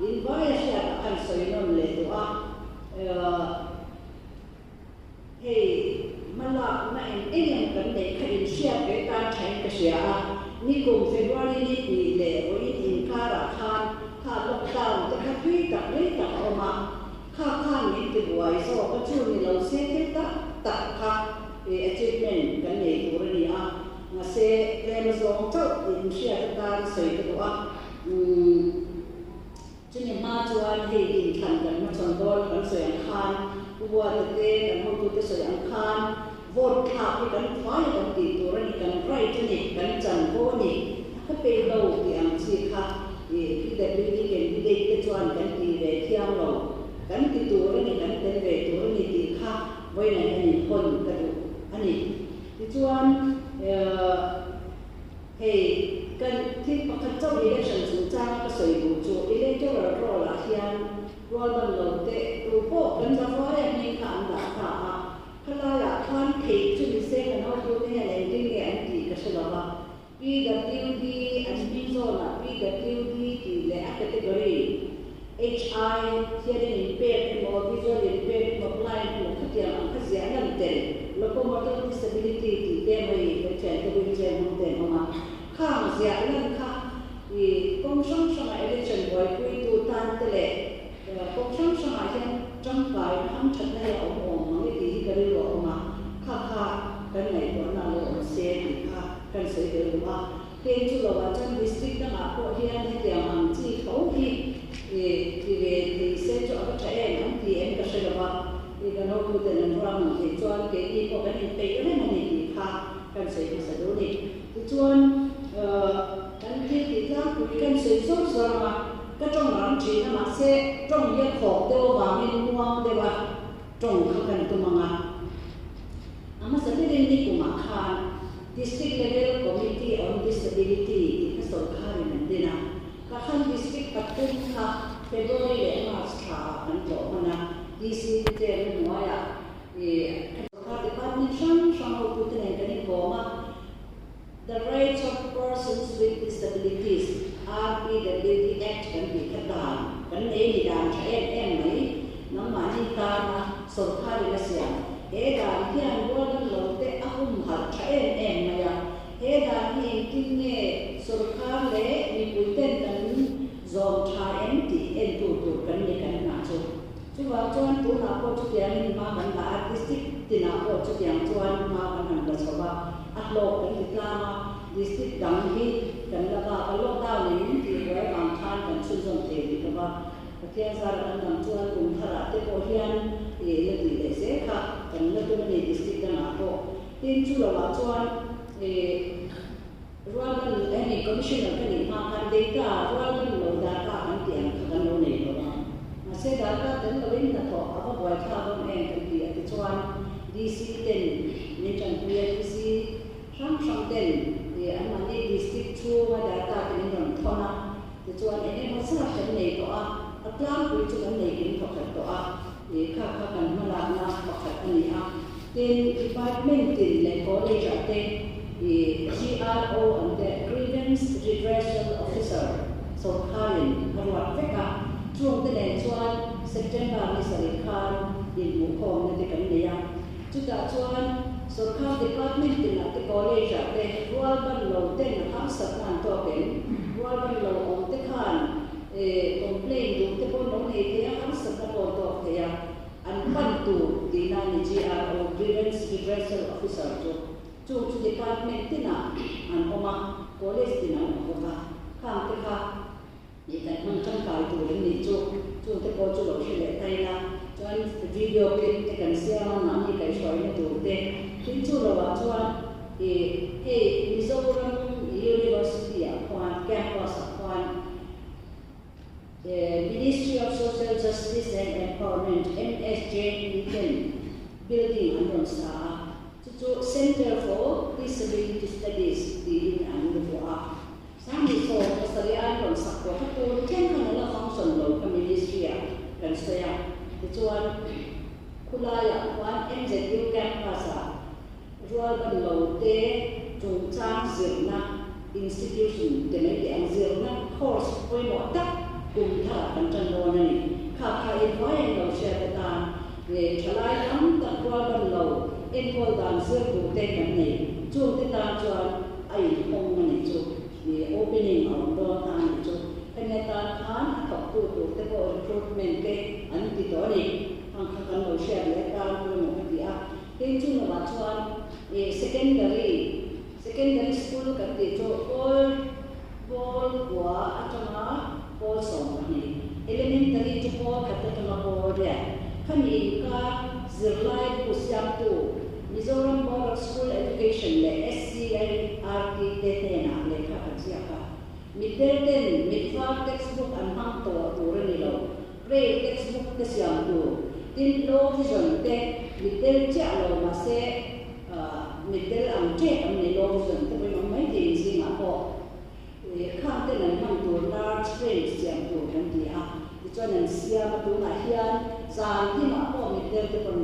in vaia hriatah khan sawi nawn leh duh a. Hei, hmalakna eng eng emaw kan neih kha inhriat ve tan thain ka hria a, nikum February ni hnih leh vawiin inkarah khan kha lockdown te kha thui tak rei tak a awm a, kha khan min ti buai zawk a, chu ni lo se thil tak tak kha achievement kan nei tur a ni a, mahse tlem zawng chauh inhriat atan sawi ka duh a, umm. Chumi hma chuan hei inthlan kan hmachhawn dawn kan sawi ang khan, Pu Buata te, kan hotute sawi ang khan vote thlak hi kan fai a kan tih tur a ni, kan right a ni, kan chanvo a ni, a ka peih lo tih ang chi kha PWD candidate te chuan kan ti ve thiang lo, kan ti tur a ni, kan tel ve tur a ni tih kha vawiinah hian inhawn ka duh a ni. Tichuan. Hei, kan thil pakhat chauh election chungchanga ka sawi duh chu electoral roll ah hian rualban lo te tu pawh kan zavai a hming kha an dah ta a, khalai ah khan theih chu ni se kan hotute hian engtin nge an tih ka hre lo va, PWD an hming zawn ah PWD tih leh a category HI hearing impaired emaw visual impaired emaw blind emaw khatiang ang kha ziah lan tel locomotor disability tih te mai kan thiante wheelchair hmang te an awm a, khang ziah lan kha i kawng hrang hrangah election buaipuitu tan te leh kawng hrang hrangah hian tangkaina hamthatna hi a awm awm mang e tih hi ka rilru a awm a, kha kha kan ngaihtuahna a lo awm se tih kha kan sawi tel duh a. Heng chu lovah chuan district dangah pawh hian hetiang ang chi tho hi ti ve thei se chu a va tha em an ti em ka hre lova, i kan hotuten an ruang ang thei chuan keini pawh kan inpeih reng a ni tih kha kan sawi hmasa duh a ni. Tichuan kan thil tih tlangpui kan sawi zawr zawr ang a, ka tawng rang thin a mahse tawng hi a khawk deuh avangin muang deuh a tawng kha kan tum ang a. A hmasa berin nikumah khan District Level Committee on Disability tih kha sawrkarin an din a, Kahran District pathum kha February leh March thla ah kan tlawh hman a, DC te chenna hnuaiah sawrkar department hrang hrang hotute nen kan inkawm a, The Rights of Persons with Disabilities, RPWD, Act kan tih kha dan kan nei ni dan tha em em mai, nangmahni tana sawrkarin a siam. He dan hian rualban lo te a humhalh tha em em mai a, he dan hi engtin nge sawrkar leh mipui ten kan zawm tha em tih entu tur kan ni kan hna chu. Chuvang chuan tunah pawh chutiangin hma kan la a, district tinah pawh chutiang chuan hma kan han la chho a, a hlawk kan ti tlang a, district dang hi kan la bak a, lockdown in min tih buai avang khan kan chhunzawm thei rih lo va, Pathian zara kan dang chuan kum tharah te pawh hian ih la tih leh zel kha kan la tum a ni district dangah pawh. Tin, chu lovah chuan ih Rualban hemi Commissioner ka nih hma khan data rualban lo data kan tih ang kha kan lo nei lo a. Mahse data tel loin hnathawh a va buai thlak awm em kan ti a tichuan DC ten min tanpui a DC hrang hrang ten ih anmahni district chhunga data te min rawn thawn a tichuan eng emaw zat kan nei tawh a a tlangpui chu kan nei kim thawkhat tawh a ih kha kha kan hmalakna pakhat a ni a. Tin, department tin leh college ah te i GRO an te Grievance Redressal Officer sawrkharin a ruat vek a, chung te nen chuan September ni sarih khan inhmuhkhawmna te kan nei a. Chutah chuan sawrkhar department tinah te college ah te rualban lo ten harsatna an tawk em? Rualban lo awm te khan complaint duh te pawh an lo nei thei a, harsatna pawh an tawk thei a. An pan tur tihna a ni GRO, Grievance Redressal Officer, chu. Chung chu department tinah an awm a, college tinah an awm bawk a. Khang te kha ih kan hmang tangkai tur an nih chu. Chung te pawh chu lo hre leh ta ila. Chuan video clip te kan siam a, mahni kaihhruaina tur te. Tin chu loah chuan ih hei Mizoram University ah khuan campus ah khuan, Ministry of Social Justice and Empowerment, MSJE, ten building an rawn sa a, chu chu Centre for Disability Studies tiin an la vuah a. Sangni sawm pasarih a an rawn sak pawh kha tun thleng khan a la function lo kha Ministry ah kan sawi a. Tichuan, khulaiah khuan MZU campus ah rualban lo te chungchang zirna. Institution te mai tih ang zirna course pawimawh tak kum tharah kan tan dawn a ni. Kha kha inhnuai an lo hriat atan leh thalai tam tak rualban lo enkawl dan zir duh te kan nei. Chungte tan chuan a inhawng a nih chu. Opening a awm dawn ta a nih chu. Hemi atan khan a thawktu tur te pawh recruitment te an ti tawh a ni. Ang kha kan lo hriat leh atan pawimawh ka ti a. Tin chu lovah chuan secondary Secondary school kan tih chu pawl pawl kua atanga pawl 12, elementary chu pawl khat atanga pawl riat. Khami inkar zirlai bu siamtu Mizoram Board of School Education leh SCERT te hnenah lehkha kan ziak a. Mitdel ten mitvar textbook an hmang tawh tur a ni lo, Braille textbook te siam tur, tin low vision te mitdel chiah lo mahse mitdel ang tep an nei low vision te pawhin awm mai thei zingah pawh khang ten an hman tur large print siam tur kan ti a, tichuan an siam a tunah hian zan hlimah pawh mitdel te pawn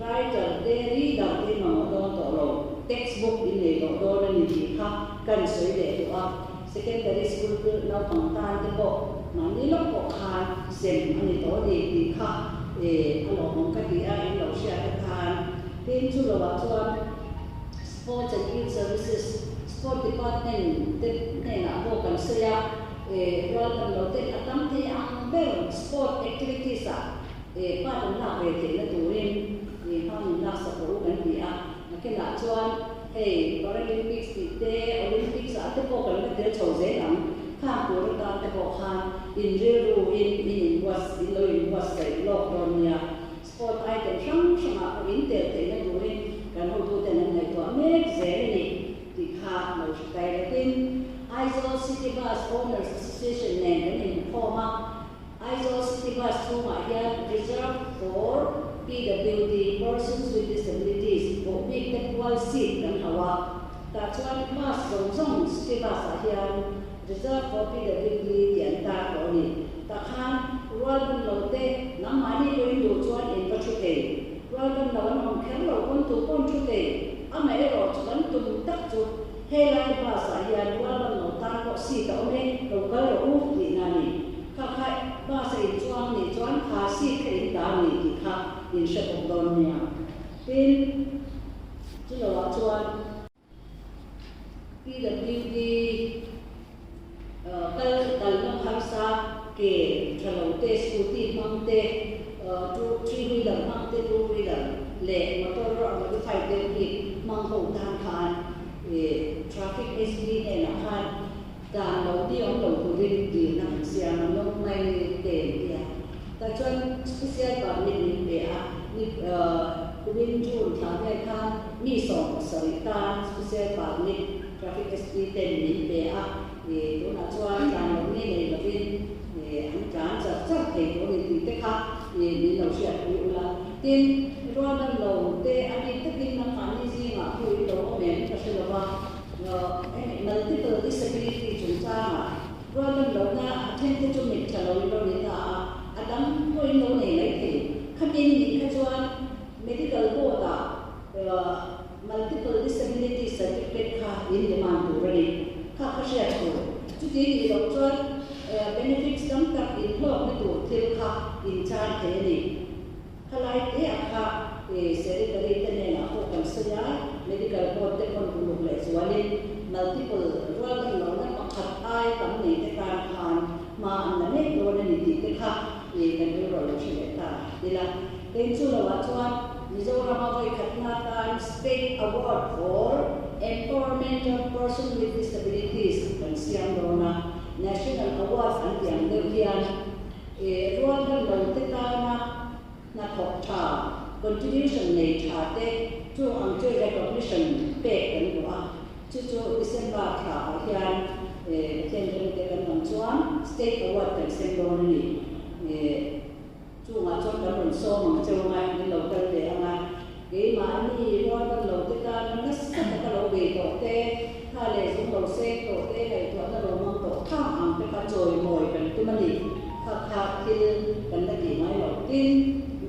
writer te reader te mamawh dawn tawh lo textbook in nei tawh dawn a ni tih kha kan sawi leh duh a. Secondary school chu naupang tan te pawh mahni lawk pawh khan sem a ni tawh a ni tih kha a lawmawm ka ti a, in lo hriat atan. Tin, chu lovah chuan Sports and Youth Services, Sport Department te hnenah pawh kan sawi a, rual kan lo ten a tam thei ang ber sport activities ah part an lak ve theihna turin hma min laksak rawh u kan ti a. Nakinah chuan hei Paralympics tih te, Olympics ah te pawh kan la tel chho zel ang. Khang tur atan te pawh khan in rilru in in inbuas in lo inbuatsaih lawk dawn nia. Sport item hrang hrangah pawh in tel theihna turin kan hotuten an ngaihtuah mek zel a ni tih kha lo hre kai ratin Aizawl City Bus Owners Association nen kan inkhawm a. Aizawl City Bus chhungah hian Reserved for PWD, Persons with Disabilities, pawh bik te pual seat kan hauh a, tah chuan bus zawng zawng City Bus ah hian Reserved for PWD tih an tar tawh a ni. Tah khan rual ban lo te nangmahni pawhin duh chuan in va thu thei. Rual ban lo an awm kher lo pawn tu pawn thu thei. Amaherawh chu kan tum tak chu helai bus ah hian rual ban lo tan pawh seat a awm e, lo kal rawh u tihna a ni. Kha kha bus a inchuang nih chuan kha seat kha in ta ni tih kha in hre bawk dawn nia. Tin, chu loah chuan PWD kal kalna pharsa ke tha lo te, scooty hmang te, two three wheeler hmang te, two wheeler leh motor modified deuh hi hmang ho tan khan traffic SP hnenah khan Dan lo ti awm lo turin dilna kan siam a, nawm mai te an ti a. Tah chuan special permit min pe a, ni kumin June thla vel khan mi 70 tan special permit traffic SP ten min pe a, tunah chuan tlan lo mi nei lovin an tlan char char thei tur a ni tih te kha min lo hriatpui ula. Tin, rualban lo te a bik takin nangmahni zingah pawh in lo awm em ka hre lova. Multiple disability chungchangah rualban lohna a thente chu mit tha lo in lo ni ta a, a dang pawh in lo nei mai thei. Khamin nih kha chuan Medical Board ah Multiple Disability Certificate kha in demand tur a ni. Kha kha hriat tur. Chuti nih loh chuan benefits tam tak in hlawkna tur thil kha in chan thei a ni. Khalai te ah kha Secretary te hnenah pawh kan sawi a, Medical Board te pawn uluk leh zualin multiple rualban lohna pakhat ai tam nei te tan khan hma an la mek dawn a ni tih te kha kan rilru a lo hre leh ta ila. Tin chu loah chuan Mizoram a vawikhatna tan State Award for Empowerment of Person with Disabilities kan siam dawn a, National Award an tih ang deuh hian Rualban lo te tana hnathawk tha, contribution nei tha te chu ang chu recognition pek kan duh a, chu chu December thla ah hian Pathian ring te kan awm chuan State Award kan sem dawn a ni. Chungah chuan kan rawn sawm ang cheu anga min lo kal ve ang a, keimahni rualban lo te tana nasa taka lo bei tawh te, tha leh zung lo seng tawh te, ngaihtuahna lo mang tawh thang ang te kha chawimawi kan tum a ni. Kha kha thil kan la tih ngai lo. Tin,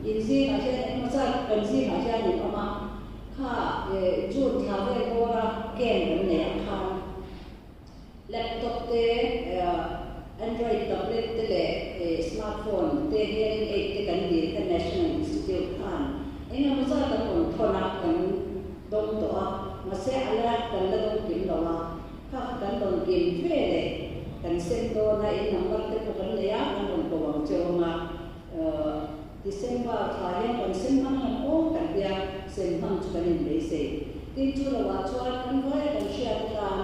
in zingah hian engemaw zat kan zingah hian in awm a, kha June thla vel bawra camp kan neih ah khan. kan la dawng kim lo a, kha kha kan rawn kim ve leh kan sem dawn a, in number te pawh kan nei a, kan rawn ko ang che awm a, December thla hian kan sem hmang ang aw kan tia, sem hmang chu kan inbeisei. Tin chu lovah chuan kan vaia kan hriat atan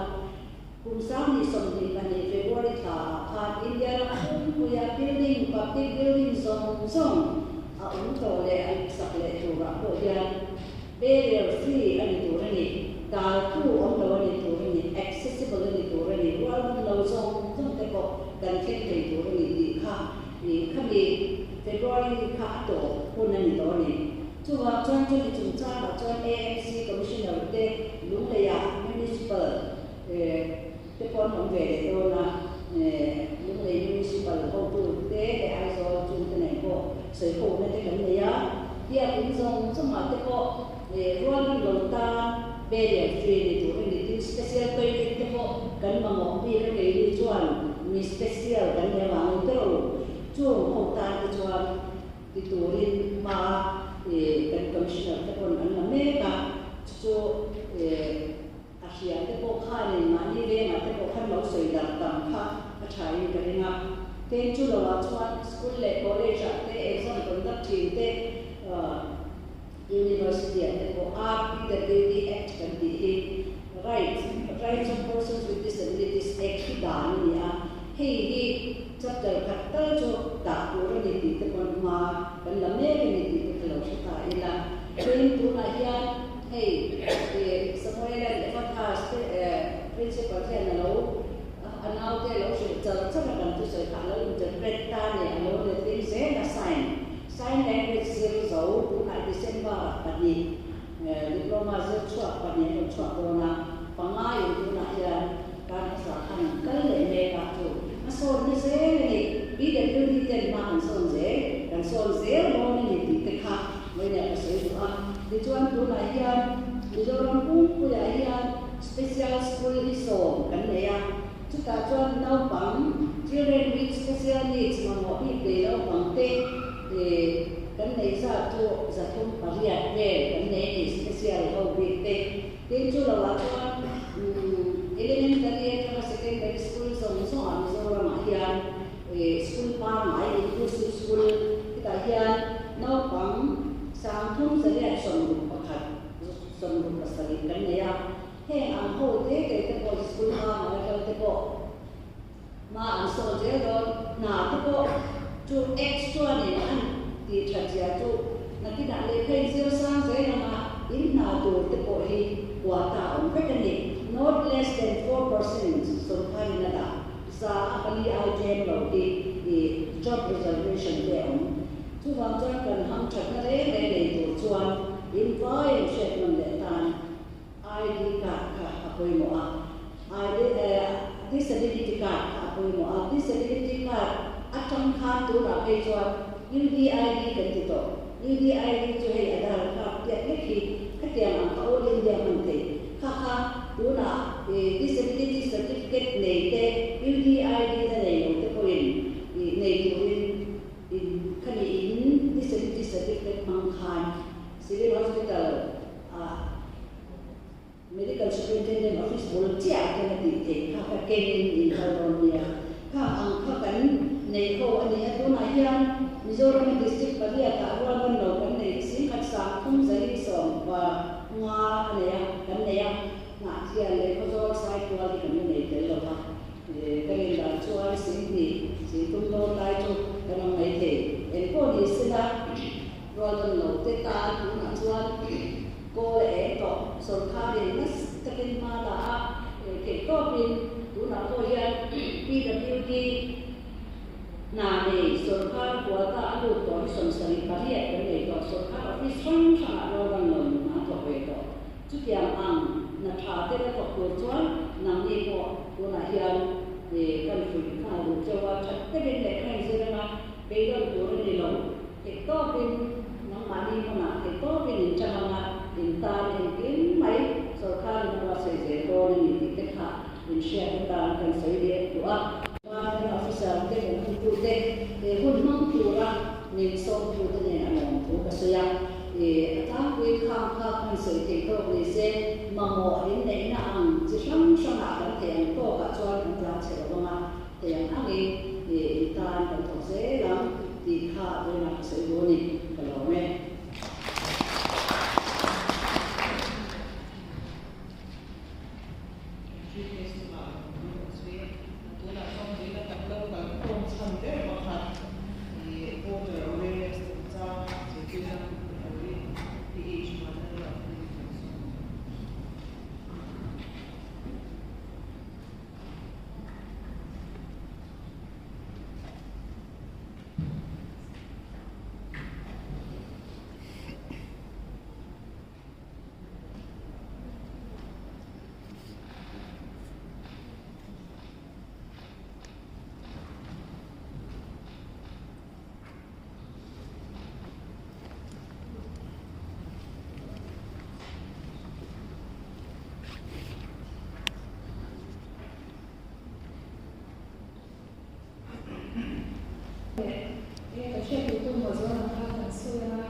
Kum 2022 February thla ah khan India ram pumpuia building, public building zawng zawng a awm tawh leh an sak leh turah pawh hian barrier free a ni tur a ni, daltu awm lo a ni tur a ni, accessible a ni tur a ni, rualban lo zawng zawng te pawh kan thleng thei tur a ni tih kha khami February kha a tawp hun a ni tawh a ni. Chuvang chuan chumi chungchangah chuan AMC Commissioner te Lungleiah Municipal te pawh an awm ve leh dawn a, Lunglei Municipal hotu te leh Aizawl chungte nen pawh sawihona te kan nei a, biakin zawng zawngah te pawh rualban lo tan barrier free ni tur a ni tin special toilet te pawh kan mamawh bik a keini chuan mi special kan nih avangin tero chung ho tan te chuan ti turin hma kan Commissioner te pawn an la mek a, chu chu A hria te pawh khanin mahni vengah te pawh khan lo sawi darh tam kha a tha in ka ring a. Tin chu lovah chuan school leh college ah te exam conduct thin te university ah te pawh RPWD Act kan tih hi Rights Rights of Persons with Disabilities Act hi dan a ni a, hei hi chapter khat tal chu dah tur a ni tih te pawn hma kan la mek a ni tih te kha lo hre ta ila. Tin tunah hian Hei i Samuela leh Ephathas te principal hian a lo a naute a lo hrilh char char a kan thusawi kha a lo interpret ta nen a lo letling zel a sign sign language zir zo tunah December ah pahnih diploma zir chhuak pahnih an rawn chhuak dawn a panga in tunah hian kar hmasa khan an kal leh mek a chu a sawnna zel a ni PWD ten hma kan sawn zel kan sawn zel dawn a ni tih te kha Vawiinah ka sawi duh a, tichuan tunah hian Mizoram pumpuiah hian Special School hi sawm kan nei a, chutah chuan naupang, children with special needs, mamawh bik nei naupangte kan neih zat chu 308 vel kan nei a ni, special ho bik te. Tin chu lohah chuan elementary atanga secondary school zawng zawngah Mizoramah hian School pangngai, inclusive school, hetah hian naupang 3861, 67 kan nei a. Heng ang ho te te te pawh school pangngai kal te pawh hma an sawn zel dawn. Hna te pawh chu X chuanin an tih that zia chu nakinah lehkha inzir sang zel anga in hna tur te pawh hi quota awm vek a ni. Not less than 4% sawrkarin a dah. Za a pali ai tlem lo hi i job reservation te a awm. Chuvang chuan kan ham thatna reng reng nei tur chuan in vai an hriat nawn leh tan ID card kha a pawimawh a, ID disability card kha a pawimawh a, disability card atang khan tunah phei chuan UDID kan ti tawh. UDID chu hei Aadhaar card piak lek hi khatiang ang kha All India hman thei kha kha tunah Disability Certificate nei te UDID na nei lo te pawhin nei turin in khani in Disability Certificate hmang khan Civil Hospital ah Medical Superintendent Office bul chiah ah khian a tih theih kha ka kengin in kal dawn nia. Khang ang kha kan nei ho a ni a, tunah hian Mizoram District pariat ah rualban lo kan nei hi 1335 a nei a, kan nei a, Hnahthial leh Khawzawl Saitual hi kan la nei tel lo va, ka rin dan chuan 2000, 30 dawn lai chu kan awm mai thei. Engpawh ni sela rualban lo te tan tunah chuan Kawl a eng tawh, sawrkharin nasa takin hma la a, theih tawpin tunah pawh hian PWD hna nei sawrkhar kualta a lut tawh hi 78 kan nei tawh, sawrkhar office hrang hrangah rualban lo hna thawk ve tawh. Chutiang ang hna tha te la thawk tur chuan nangni pawh tunah hian kan fuih nghal duh cheu a, that takin lehkha inzir anga beidawn tur a ni lo. Theih tawpin nangmahni hmunah theih tawpin in chang anga in tan engkim mai sawrkharin a buatsaih zel dawn a ni tih te kha in hriat atan kan sawi leh duh a. Department officer te kan hotute he hun hmang tura min sawmtute nen a lawm thu ka sawi a, a tlangpui khang kha khan sawi theih tawk ni se, mamawh in neihna ang chi hrang hrangah kan theih ang tawkah chuan kan tlan chhe lo vang a, theih ang angin in tan kan thawk zel ang tih kha vawiinah ka sawi duh a ni, ka lawm e. Chief Guest chungah a rawn lut ang zui a, tunah chuan vawiina kan lo kal khawm chhan ber pakhat ih voter awareness chungchang zirtirna pe turin PH Vanlalruat hi kan sawm a ni. Leh ka hriat duh tur maw zawng ang kha kan sawi ang a.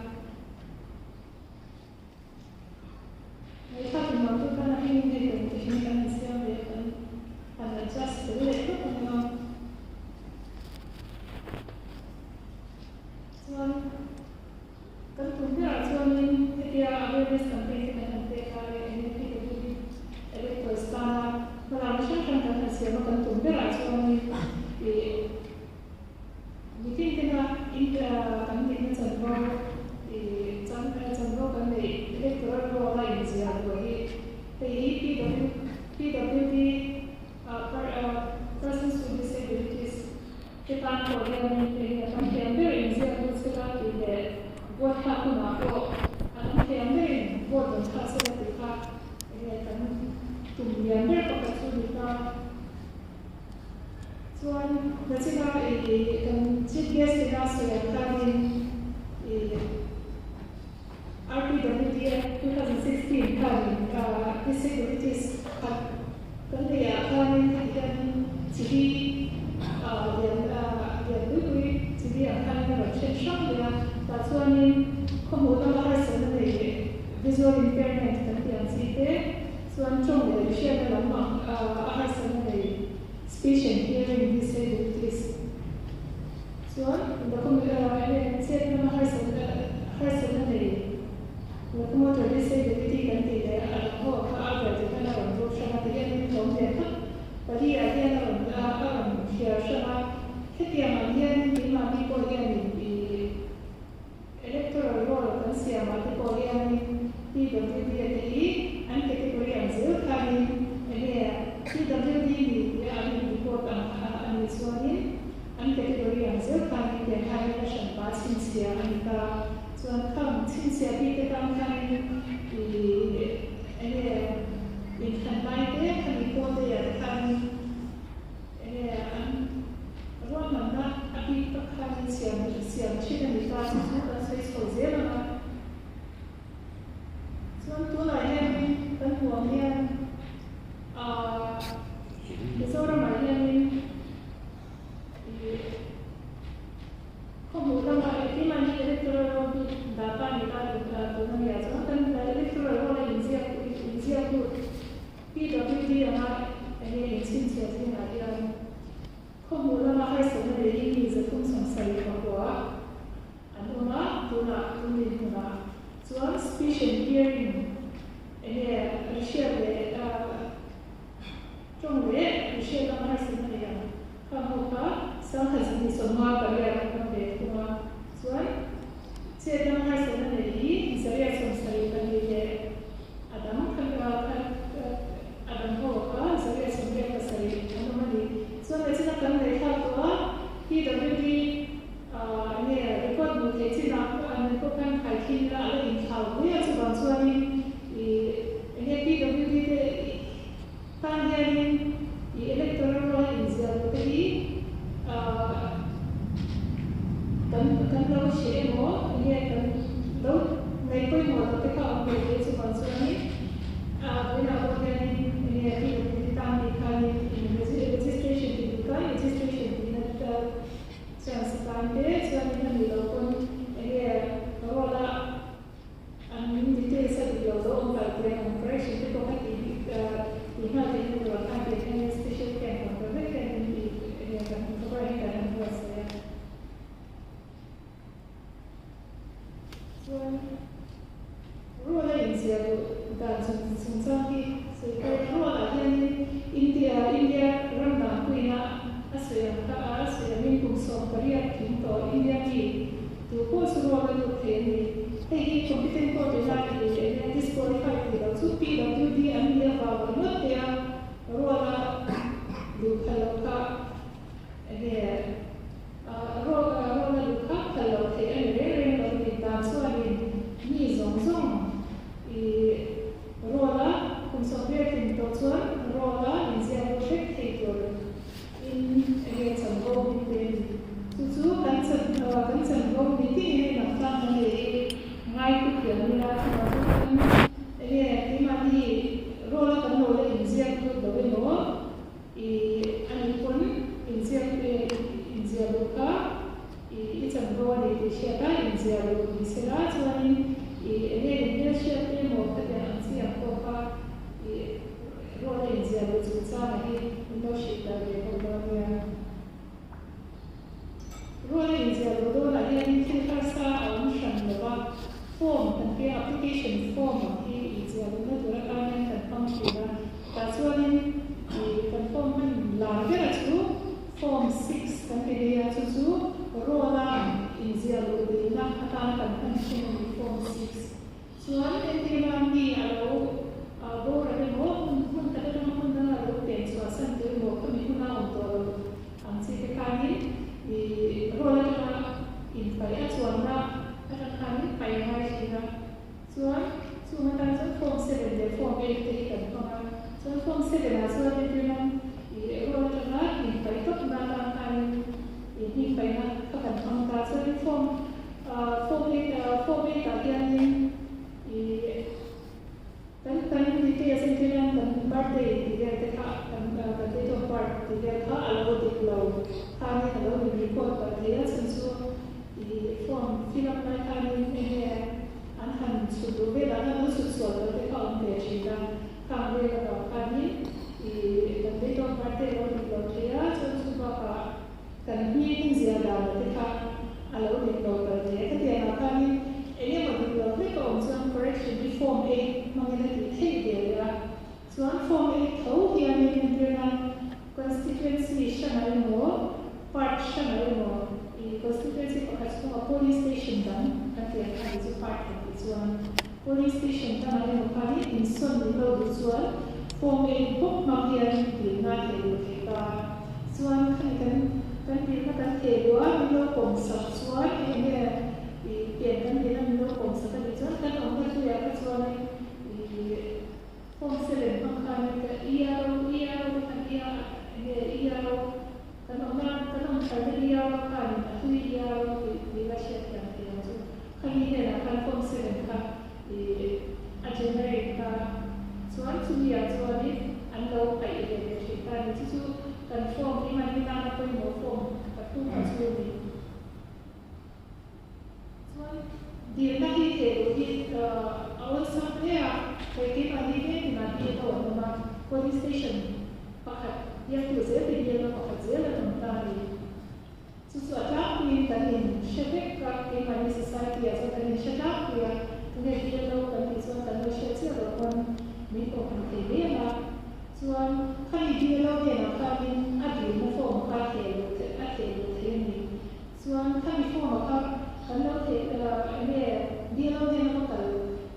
Ngaihthlak in nuam tur khan a hming hei kan ti hi kan insiam ve a, kan han adjust fel leh hlawk ang a. Chuan kan tum berah chuanin hetia awareness campaign te kan han pek a leh NLPWD electors tana hmalakna hrang hrang kan han siam a, kan tum berah chuanin ih Mitin tena in kan nihna chanvo ih chanvo kan neih electoral roll a inziah luah hi hei hi PWD persons with disabilities te tan pawh hianin hei hi a tam thiam ber inziak lut sela tih leh vote thlak hunah pawh a tam thiam berin vote rawn thlak sela tih kha enge kan tum lian ber pakhat chu ni ta. Chuan nachina i kan Chief Guest ina sawi ang khanin i RPWD 2016 khanin disabilities khat kan neih ah khanin heti hianin chibi lian lian pui pui chibi ang khanin a rawn then hrang leh a, tah chuanin khawhmuh lama harsatna nei leh visual impairment kan tih ang chi te Chuan tawng leh hriatna lam a harsatna nei speech and hearing disabilities chuan document chet lama harsatna nei locomotor disability kan tih leh a dang ho kha other ti khan a rawn vur hrang a ti hian in tlawm lian tak pali ah hian a rawn a rawn thliar hrang a hetiang ang hian keimahni pawh hianin ih Electoral roll kan siamah te pawh hianin PWD a te hi an category ang zel khanin enge PWD ni tia an in report ang kha a nih chuanin an category ang zel khanin tiang khanin a hranpa chhinchhiah a ni ta. Chuan khang chhinchhiah bik te tan khanin ih enge inthlan lai te khami pawl te ah te khanin Enge an ruahmanna a bik tak khanin siam siam thin a ni ta chu chu kan sawi chho zel ang a. Chuan tunah hianin kan hmuh ang hian aah Mizoramah hianin ih khawhmuh lama engkim hi electoral roll bik data a ni ta tun a nia chuan kan electoral roll a inziak inziak lut PWD anga enge inchhinchhiah zingah hian khawhmuh lama harsatna leh hi mi 370 pakua an awm a, tunah tun dinhmunah chuan speech and hearing enge rihriat leh tawng leh rihriat lama harsatna nei ang kha ho kha 1258 an awm ve thung a, chuan chet lama harsatna nei hi 872 leh A dang kha a dang ho kha 887 an awm a ni. Chuan leh china kan lei thlak tawh a, PWD enge record hmuh theih chinah an pawh khan khaikhin ila a la inthlau hle a, chuvang chuanin ih enge PWD te tan hianin ih electoral roll a inziah loh te hi kan kan lo hre emaw enge kan lo ngaih pawimawh loh te kha a awm ve thei chuvang. Chuan Rual a inziah duh dan chungchang hi sawi pawh ila Rualah hianin India India ram dangpuina a sawi ang kha a sawi angin kum 18 tling tawh India mi tu pawh chu rual a lut thei a ni. Hei hi competent court ila i eng nge disqualified tih loh chu PWD an nih avang ringawt te a rual a duh phal loh kha eng nge rual a duh kha phal loh theih a ni reng reng lo ni. Dan chuanin mi zawng zawng i rual a kum 18 tling tawh chuan rual a inziak lut vek thei tur in eng nge chanvo min pe a ni. Chu chu kan chan kan chanvo ni tih in a lang tlang mai leh i ngai ku thiam ila chuvang chu kan eng nge keimahni rual a kan lo la inziak lut lo emaw i a nih pawn inziak inziah luh kha i i chanvo a ni tih hriat a inziah luh ni sela chuanin i eng nge in hmelhriat emaw khatiang ang chi ang pawh kha i Rual a inziah luh chungchangah hi min lo hrilh darh ve bawk dawn nia. Rual a inziah luh dawnah hianin thil harsa a awm hran lo va, form kan tia application form ang hi inziah luhna tur atan hian kan hmang thin a, tah chuanin ih kan form hman lar bera chu form 6 kan ti mai a, chu chu rual a inziah luh dilna atana kan hman thin a ni form 6. Chuan entirna mi a lo boral emaw, hmun hmun khat atanga hmun danga a lo pen chhuah san tawh emaw, khami hmuna awm tawh lo ang chi te khanin i roll atanga inpaih a chuanna atang khanin paih a ngai thin a. Chuan chung atan chuan form 7 leh form 8 te hi kan hmang a. Chuan form 7 ah chuan entirna i roll atanga inpaih tawpna atan khanin i hming paihna kha kan hmang ta. Chuanin form Form 8 Form 8 ah hianin ih kan kan details entir nan kan birthday tih vel te kha kan kan date of birth tih vel kha a lo dik lo khanin a lo in record palh thei a chhan chu ih form fill up lai khanin eng nge an han chhut duh velah khan an chhut sual palh te kha a awm ve thin a khang vel avang khanin ih kan date of birth te a lo dik lo thei a chuan chu bakah Kan hming ziah dan te kha a lo dik lo kal hle. Khatiang ah khanin eng emaw dik lo hlek a awm chuan correction hi form 8 hmangin a tih theih ve leh a. Chuan form 8 tho hianin entir nan constituency hrangah emaw part hrangah emaw i constituency pakhat chhungah polling station dang kan tih ang kha ni chu part kan tih chuan polling station dangah emaw khanin insawn min lo duh chuan form 8 bawk hmang hian dilna a thei duh thei ta. Chuan khami kan kan dilna kan theh duh a, min lo pawm sak chuan eng nge i pian kan dilna min lo pawm sak a nih chuan kan awmna hluiah kha chuanin i form 7 hmang khanin ka ERO ERO te khan ER eng nge ERO kan awmna kan awm tharna ERO khanin a hlui ERO tih tih la hriat thiam thei ang chu. Khami hnenah khan form 7 kha i a generate ta chuan chumi ah chuanin an lo paih ve leh thin ta a ni. Chu chu kan form hi hman hi tana pawimawh form pathum a chu a ni. Chuan dilna hi theh duh hi a awlsam hle a, hei keimahni veng tinah hi a awm awm a, police station pakhat biaktu zel te bialna pakhat zel an awm ta a ni. Chu chu a tlangpuiin kan in hre vek a, keimahni society ah chuan kan in hre tlangpui a, tunge BLO kan tih chuan kan lo hriat chiah loh pawn min pawh hmu thei mai ang a. Chuan khami BLO hnenah khanin a dilna form kha theh luh a theh luh thei a ni. Chuan khami form ah kha kan lo theh eng nge BLO hnena va kal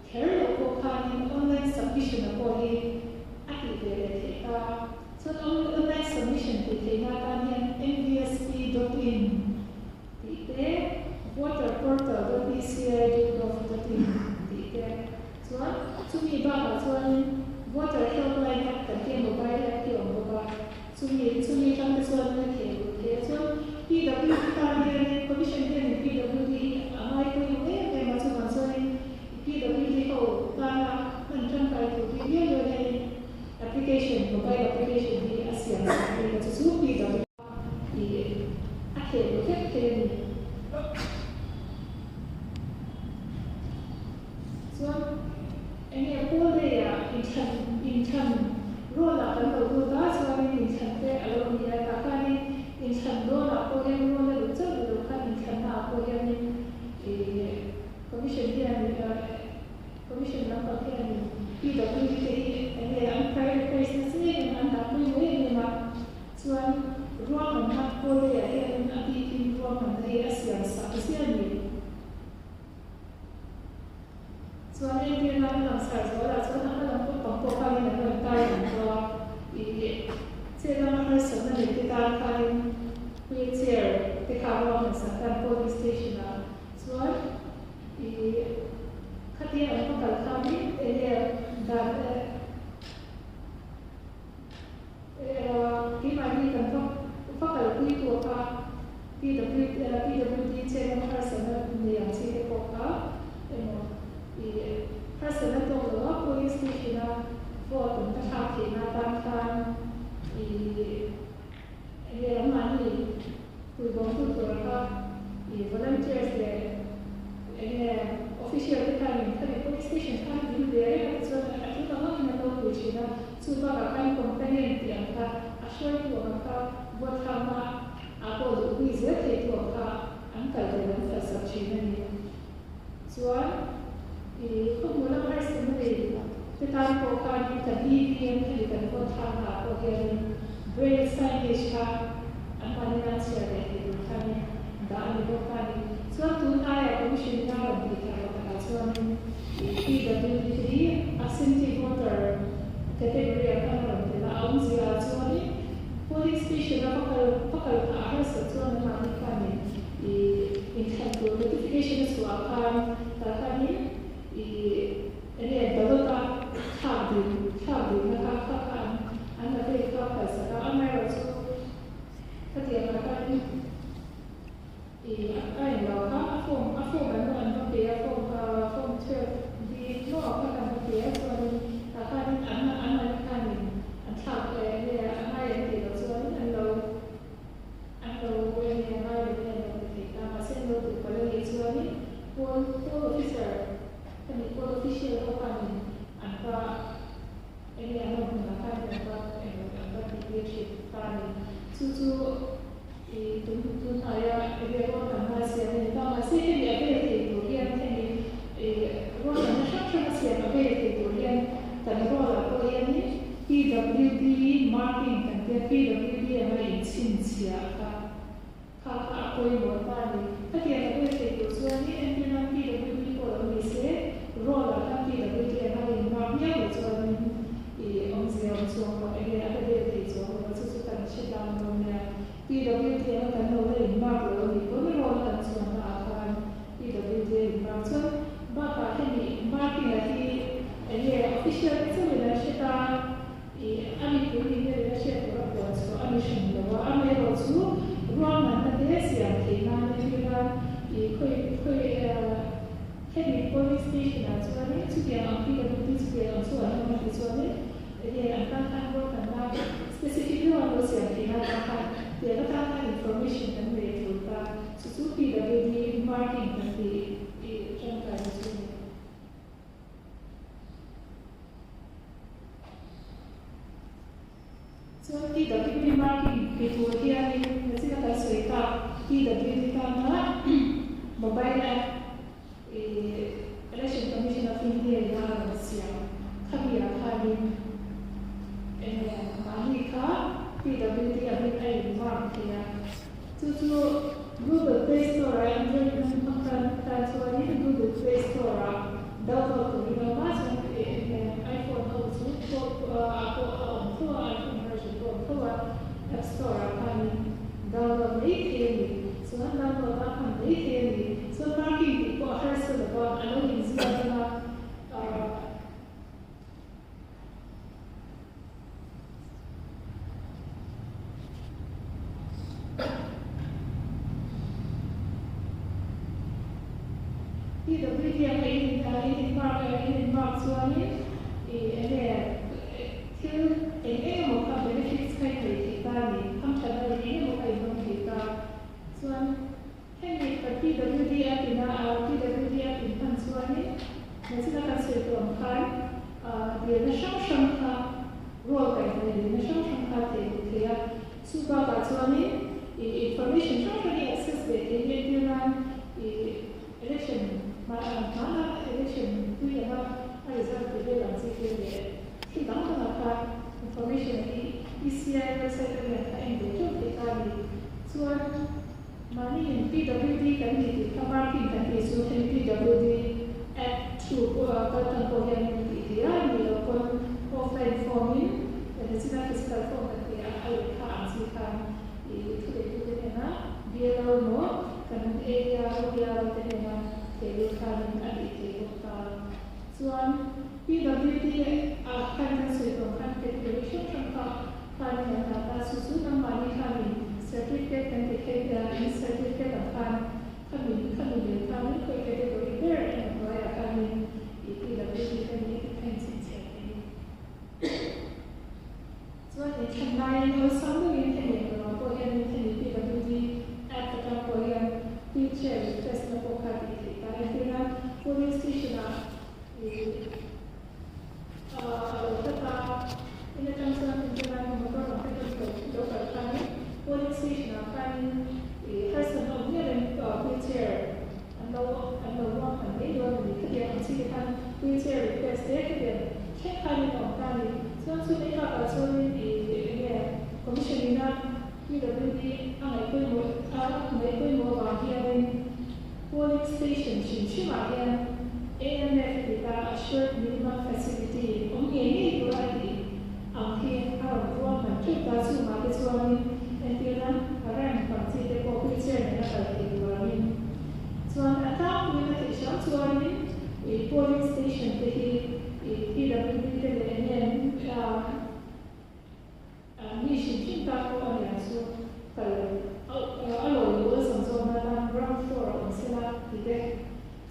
kher loh pawh khanin online submission ah pawh hi a tih ve leh theih ta. Chuan online submission tih theihna atan hian mvsp dot in tih te, voter portal dot eci dot gov dot in tih te chuan chumi bakah chuanin voter helpline app kan tia mobile app hi a awm bawk a, chumi chumi atang te chuanin a theh luh theih a. Chuan PWD tan hianin commission hianin PWD hi a ngai pawimawh em em a, chuvang chuanin PWD ho tana hman tangkai tur bik viau viau hianin Application, mobile application hi a siam sak bik a, chu chu PW tih a theh duh vek thei a ni. Chuan eng nge Paul Day ah inthlan inthlan roll ah kan lo lut a, chuanin inthlan te a lo ni a, tah khanin inthlan roll ah pawh hian roll a luh chauh duh loh khan inthlanna ah pawh hianin ih. Commission hian Commission lampang hianin PWD te hi enge an prioritize nasa em em a, an dah pawimawh em em a, chuan ruahmanna Kawlleiah hianin a bikin ruahmanna hi a siam sak ziah a ni. Chuan entirna a langsar zualah chuan a hma lam pawh pang pawh khanin an rawn tar ang tawh a, ih chet lama harsatna nei te tan khanin wheel chair te kha a ruahman sak tan polling station ah chuan ih khatia an va kal khanin enge dan Keimahni kan va va kalpui tu kha PWD chet lama harsatna nei ang chi te pawh kha emaw ih harsatna tawk lo a polling station a vote an va thlak theihna atan khan ih enge anmahni puibawmtu tura kha ih volunteers leh enge official te khanin khami police station khan dil ve reng a tichuan a tul ang angin an lo pui thin a. Chu bakah khan companion tih ang kha a hruaitu ang kha vote thlakna ah pawh duh pui zel theitu ang kha an kal vel an phalsak thin a ni. Chuan i khawhmuh lam harsatna nei te tan pawh khanin kan EVM kha i kan vote thlakna ah pawh hianin braille signage kha an mahni nan chhiar leh thei tur khanin dah a ni bawk a ni. Chuan tun aia commission in a rawn tih thar pakhatah chuanin i PWD te hi absentee voter category ah khan a rawn tel a, a awmzia ah chuanin polling station a va kal va kal phah a harsat chuan an mahni khanin i inthlan tur notification a chhuah ah khan tah khanin i enge ballot a thlak dil thlak dilna kha kha kha an an la vel kha phalsak a, amaherawhchu khatiang ah khanin I a en lo kha a form a form an an va pe a form kha form 12 B maw kha kan va pe a chuanin tah khanin an an mahni khanin an thlak enge a ngai an tih loh chuanin an lo an lo enge a ngai lovin an lo ti thei ta mahse an lo duh palh a nih chuanin poll poll officer khami poll official ho khanin an va enge an awm hunah khanin an va eng an va tih tir thin ta a ni chu chu I tun tun hnaia enge ruahmanna a siam a ni ta. Mahse hemi a vel thei tur hian hemi i ruahmanna hrang hrang a siam a vel thei tur hian kan role ah pawh hianin PWD marking kan tia PWD anga inchhinchhiah kha kha kha a pawimawh ta a ni. Khatiang a vel thei tur chuanin entirnan PWD pawh lo ni se role ah khan PWD anga in mark miau lo chuanin i awmzia awm chuang lo enge a la vel thei chuang lo a chu chu kan hre tlang dawn nia. PWD anga kan lo la in mark lo a nih pawn role a kan chuanna ah khan PWD a in mark chuan bakah hemi marking ah hi enge official te chauhin an hre ta i a mipui ni hianin a hriat tur a puan chhuah a ni hran lo a, amaherawh chu ruahmanna te siam theih nan entir nan i khawi khawi hemi polling station ah chuanin chutiang ang PWD chutiang ang chu an awm a tih chuanin Enge an tan khan ruahmanna specific deuh an lo siam theih na tan khan tiang atan khan information kan nei a tul ta, chu chu PWD marking kan tih i tangkai na chu a ni. Chuan PWD marking ti tur hianin nachina kan sawi tak PWD tana mobile app I Election Commission of India in a rawn siam khami ah khanin enge mahni kha PWD angin a in mark thei a, chu chu Google Play Store ah Android hmang hmang tan tan chuanin Google Play Store ah download turin a awm a, chuan enge iPhone ho chu ah pawh a awm tho a, iPhone version pawh a awm tho a, App Store ah khanin download mai thei a ni. Chuan download a hman mai thei a ni. Chuan parking tih pawh a harsa lo va, a lo inziak anga ahh PWD anga in in in mark in in mark chuanin ih enge thil eng eng emaw kha benefits kha i nei thei ta a ni, hamthatna eng eng emaw kha i hmang thei ta. Chuan hemi kan PWD app in a PWD app in hman chuanin nachina kan sawi tawh ang khan dilna hrang hrang kha role kaihhnawih dilna hrang hrang kha theih duh thei a. Chu bakah chuanin i information hrang hrang i access ve thei hi entir nan i election. Hmana election tui anga a result pe vel ang chi te leh thil dang dangah khan information hi ECI website a hian a en ve teuh theih ta a ni. Chuan mahni in PWD kan ni tih kha marking kan tih chu hemi PWD app through kal tlang pawh hian tih theih a ni loh pawn offline form in Regina physical form kan tih a a lehkha ang chi khan i thuneitute hnena BLO emaw kan area BRO te hnena thehlut khanin a tih theih bawk ta. Chuan PWD ah khan kan sawi tawh khan category hrang hrang kha khanin an dah ta. Chu chu nangmahni khanin certificate kan ti thei in certificate ang khan khami khami leh khanin khawi category ber emaw hnuaiah khanin i PWD te nih ti kha inchhinchhiah theih a ni. Chuan in thlen laiin awlsam deuhin hemi englo pawh hianin hemi PWD app atang pawh hian wheelchair request na pawh kha tih theih ta. Entirna polling station ah ih a lo hlat a, in atang chuan entirna motor ang te pawhin lo kal khanin polling station ah khanin ih harsatna awm miah reng wheelchair an lo an lo ruahman mai dawn a ni. Khatiang ang chi te khan wheelchair request te khatiang thleng khanin a awm ta a ni. Chuan chu mai bakah chuanin ih eng nge commission ina PWD a ngaihpawimawh a ngaihpawimawh avang hianin polling station hrim hrimah hian AMF tih ta assured minimum facility awm ngei ngei tura a tih ang hi a rawn ruahman teuh ta. Chungah te chuanin entirna ramp ang chi te pawh wheelchair nena kal theih tur angin chuan a tlangpuiin a theih hram chuanin ih polling station te hi ih PWD te leh eng nge mi hrim hrim tan pawh a niang chu kal a lawi luh a zawm zawm nana ground floor a awm sela ti te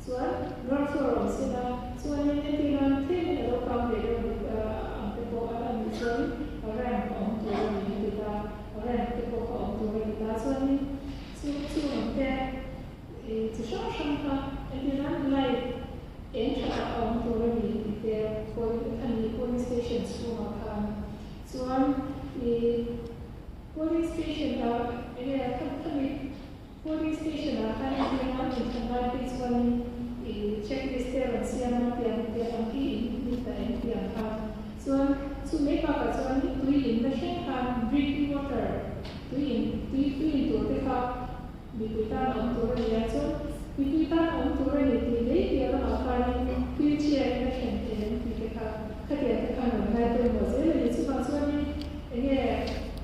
chuan ground floor a awm sela chuanin entirnan tlemin a lo kang ve deuh ang te pawh a nih chuanin ramp a awm tur a ni a ti ta, ramp te pawh kha awm tur a ti ta chuanin chu chung te chi hrang hrang kha entirnan light eng tha tak a awm tur a ni tih te a ni polling station chhungah khan chuan ih polling station ah enge khami polling station ah khan entirnan inthlan lai phei chuanin ih checklist te a rawn siam a tiang tiang ang hi in ni ta em tiang kha chuan chu mai bakah chuan tui in na thleng khan drinking water tui in tui tui in tur te kha mipui tan a awm tur a ni a, chuan mipui tan a awm tur a ni tih mai piah lamah khanin wheelchair in a thlen thei an tih te kha khatiang te khan rawn ngai pawimawh zel a ni. Chuvang chuanin enge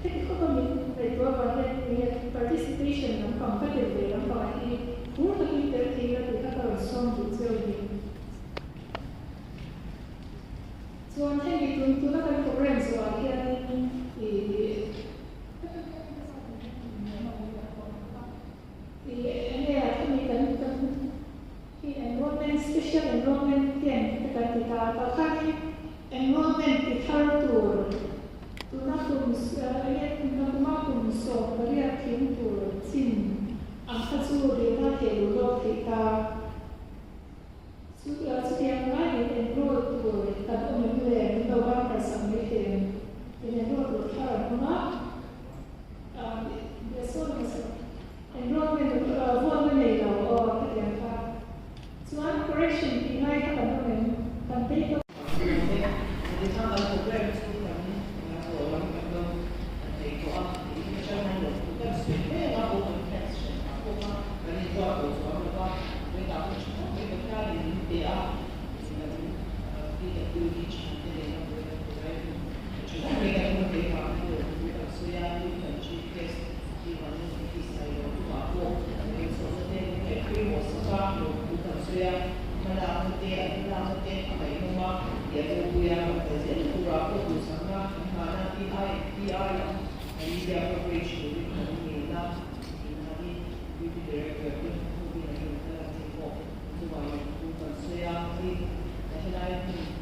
heti khawpa min ngaihtuah avang hian enge participation lampang ka tel ve lampangah hi phur takin tel thei ila tih kha ka rawn sawm duh cheu a ni. Chuan hemi tun tuna kan program zawhah hianin ih Enrollment special enrollment camp te kan ti ta a, tah khanin enrollment ti thar tur tuna kum enge nakuma kum 18 tling tur chin ang kha chu dilna theh luh lawk theih ta. Chutiang ngaiin enroll tur kan awm em le? Min lo ban harsak mai thei em? In enroll tur thar an awm a, sawn hmasa enrollment vote na nei lo aw khatiang kha. Chuan correction tih ngai kha kan awm em? Kan date of. Tichuan kan program chu kan zawh lam kan lo nei tawh a, tiin atang hian lo thu kan sawi mek a, open hands hran ah pawh kha kan inzuar tawh chuang lo va, vawiinah pawh tha tak mai Pathianin min pe a, kan PWD thian te nena vawiin an pe lai hun tha tak mai kan hun keimah hian lo thu kan sawi a, tin kan Chief Guest Pi Vanlawmkiki Sailo chungah pawh ngaihsawhna te min ngaihpawimawh sak a, lo thu kan sawi a. Hmalakna te, an hmalakna te a ngaihnawm a, tih a ropui a, kan kal zel turah pawh duhsakna kan hlan a, TIPI lam kan media coverage turin kan ngen a, inhanin Deputy Director te hovin an rawn kal ang tih pawh chuvangin thu kan sawi a, tin helai hmun.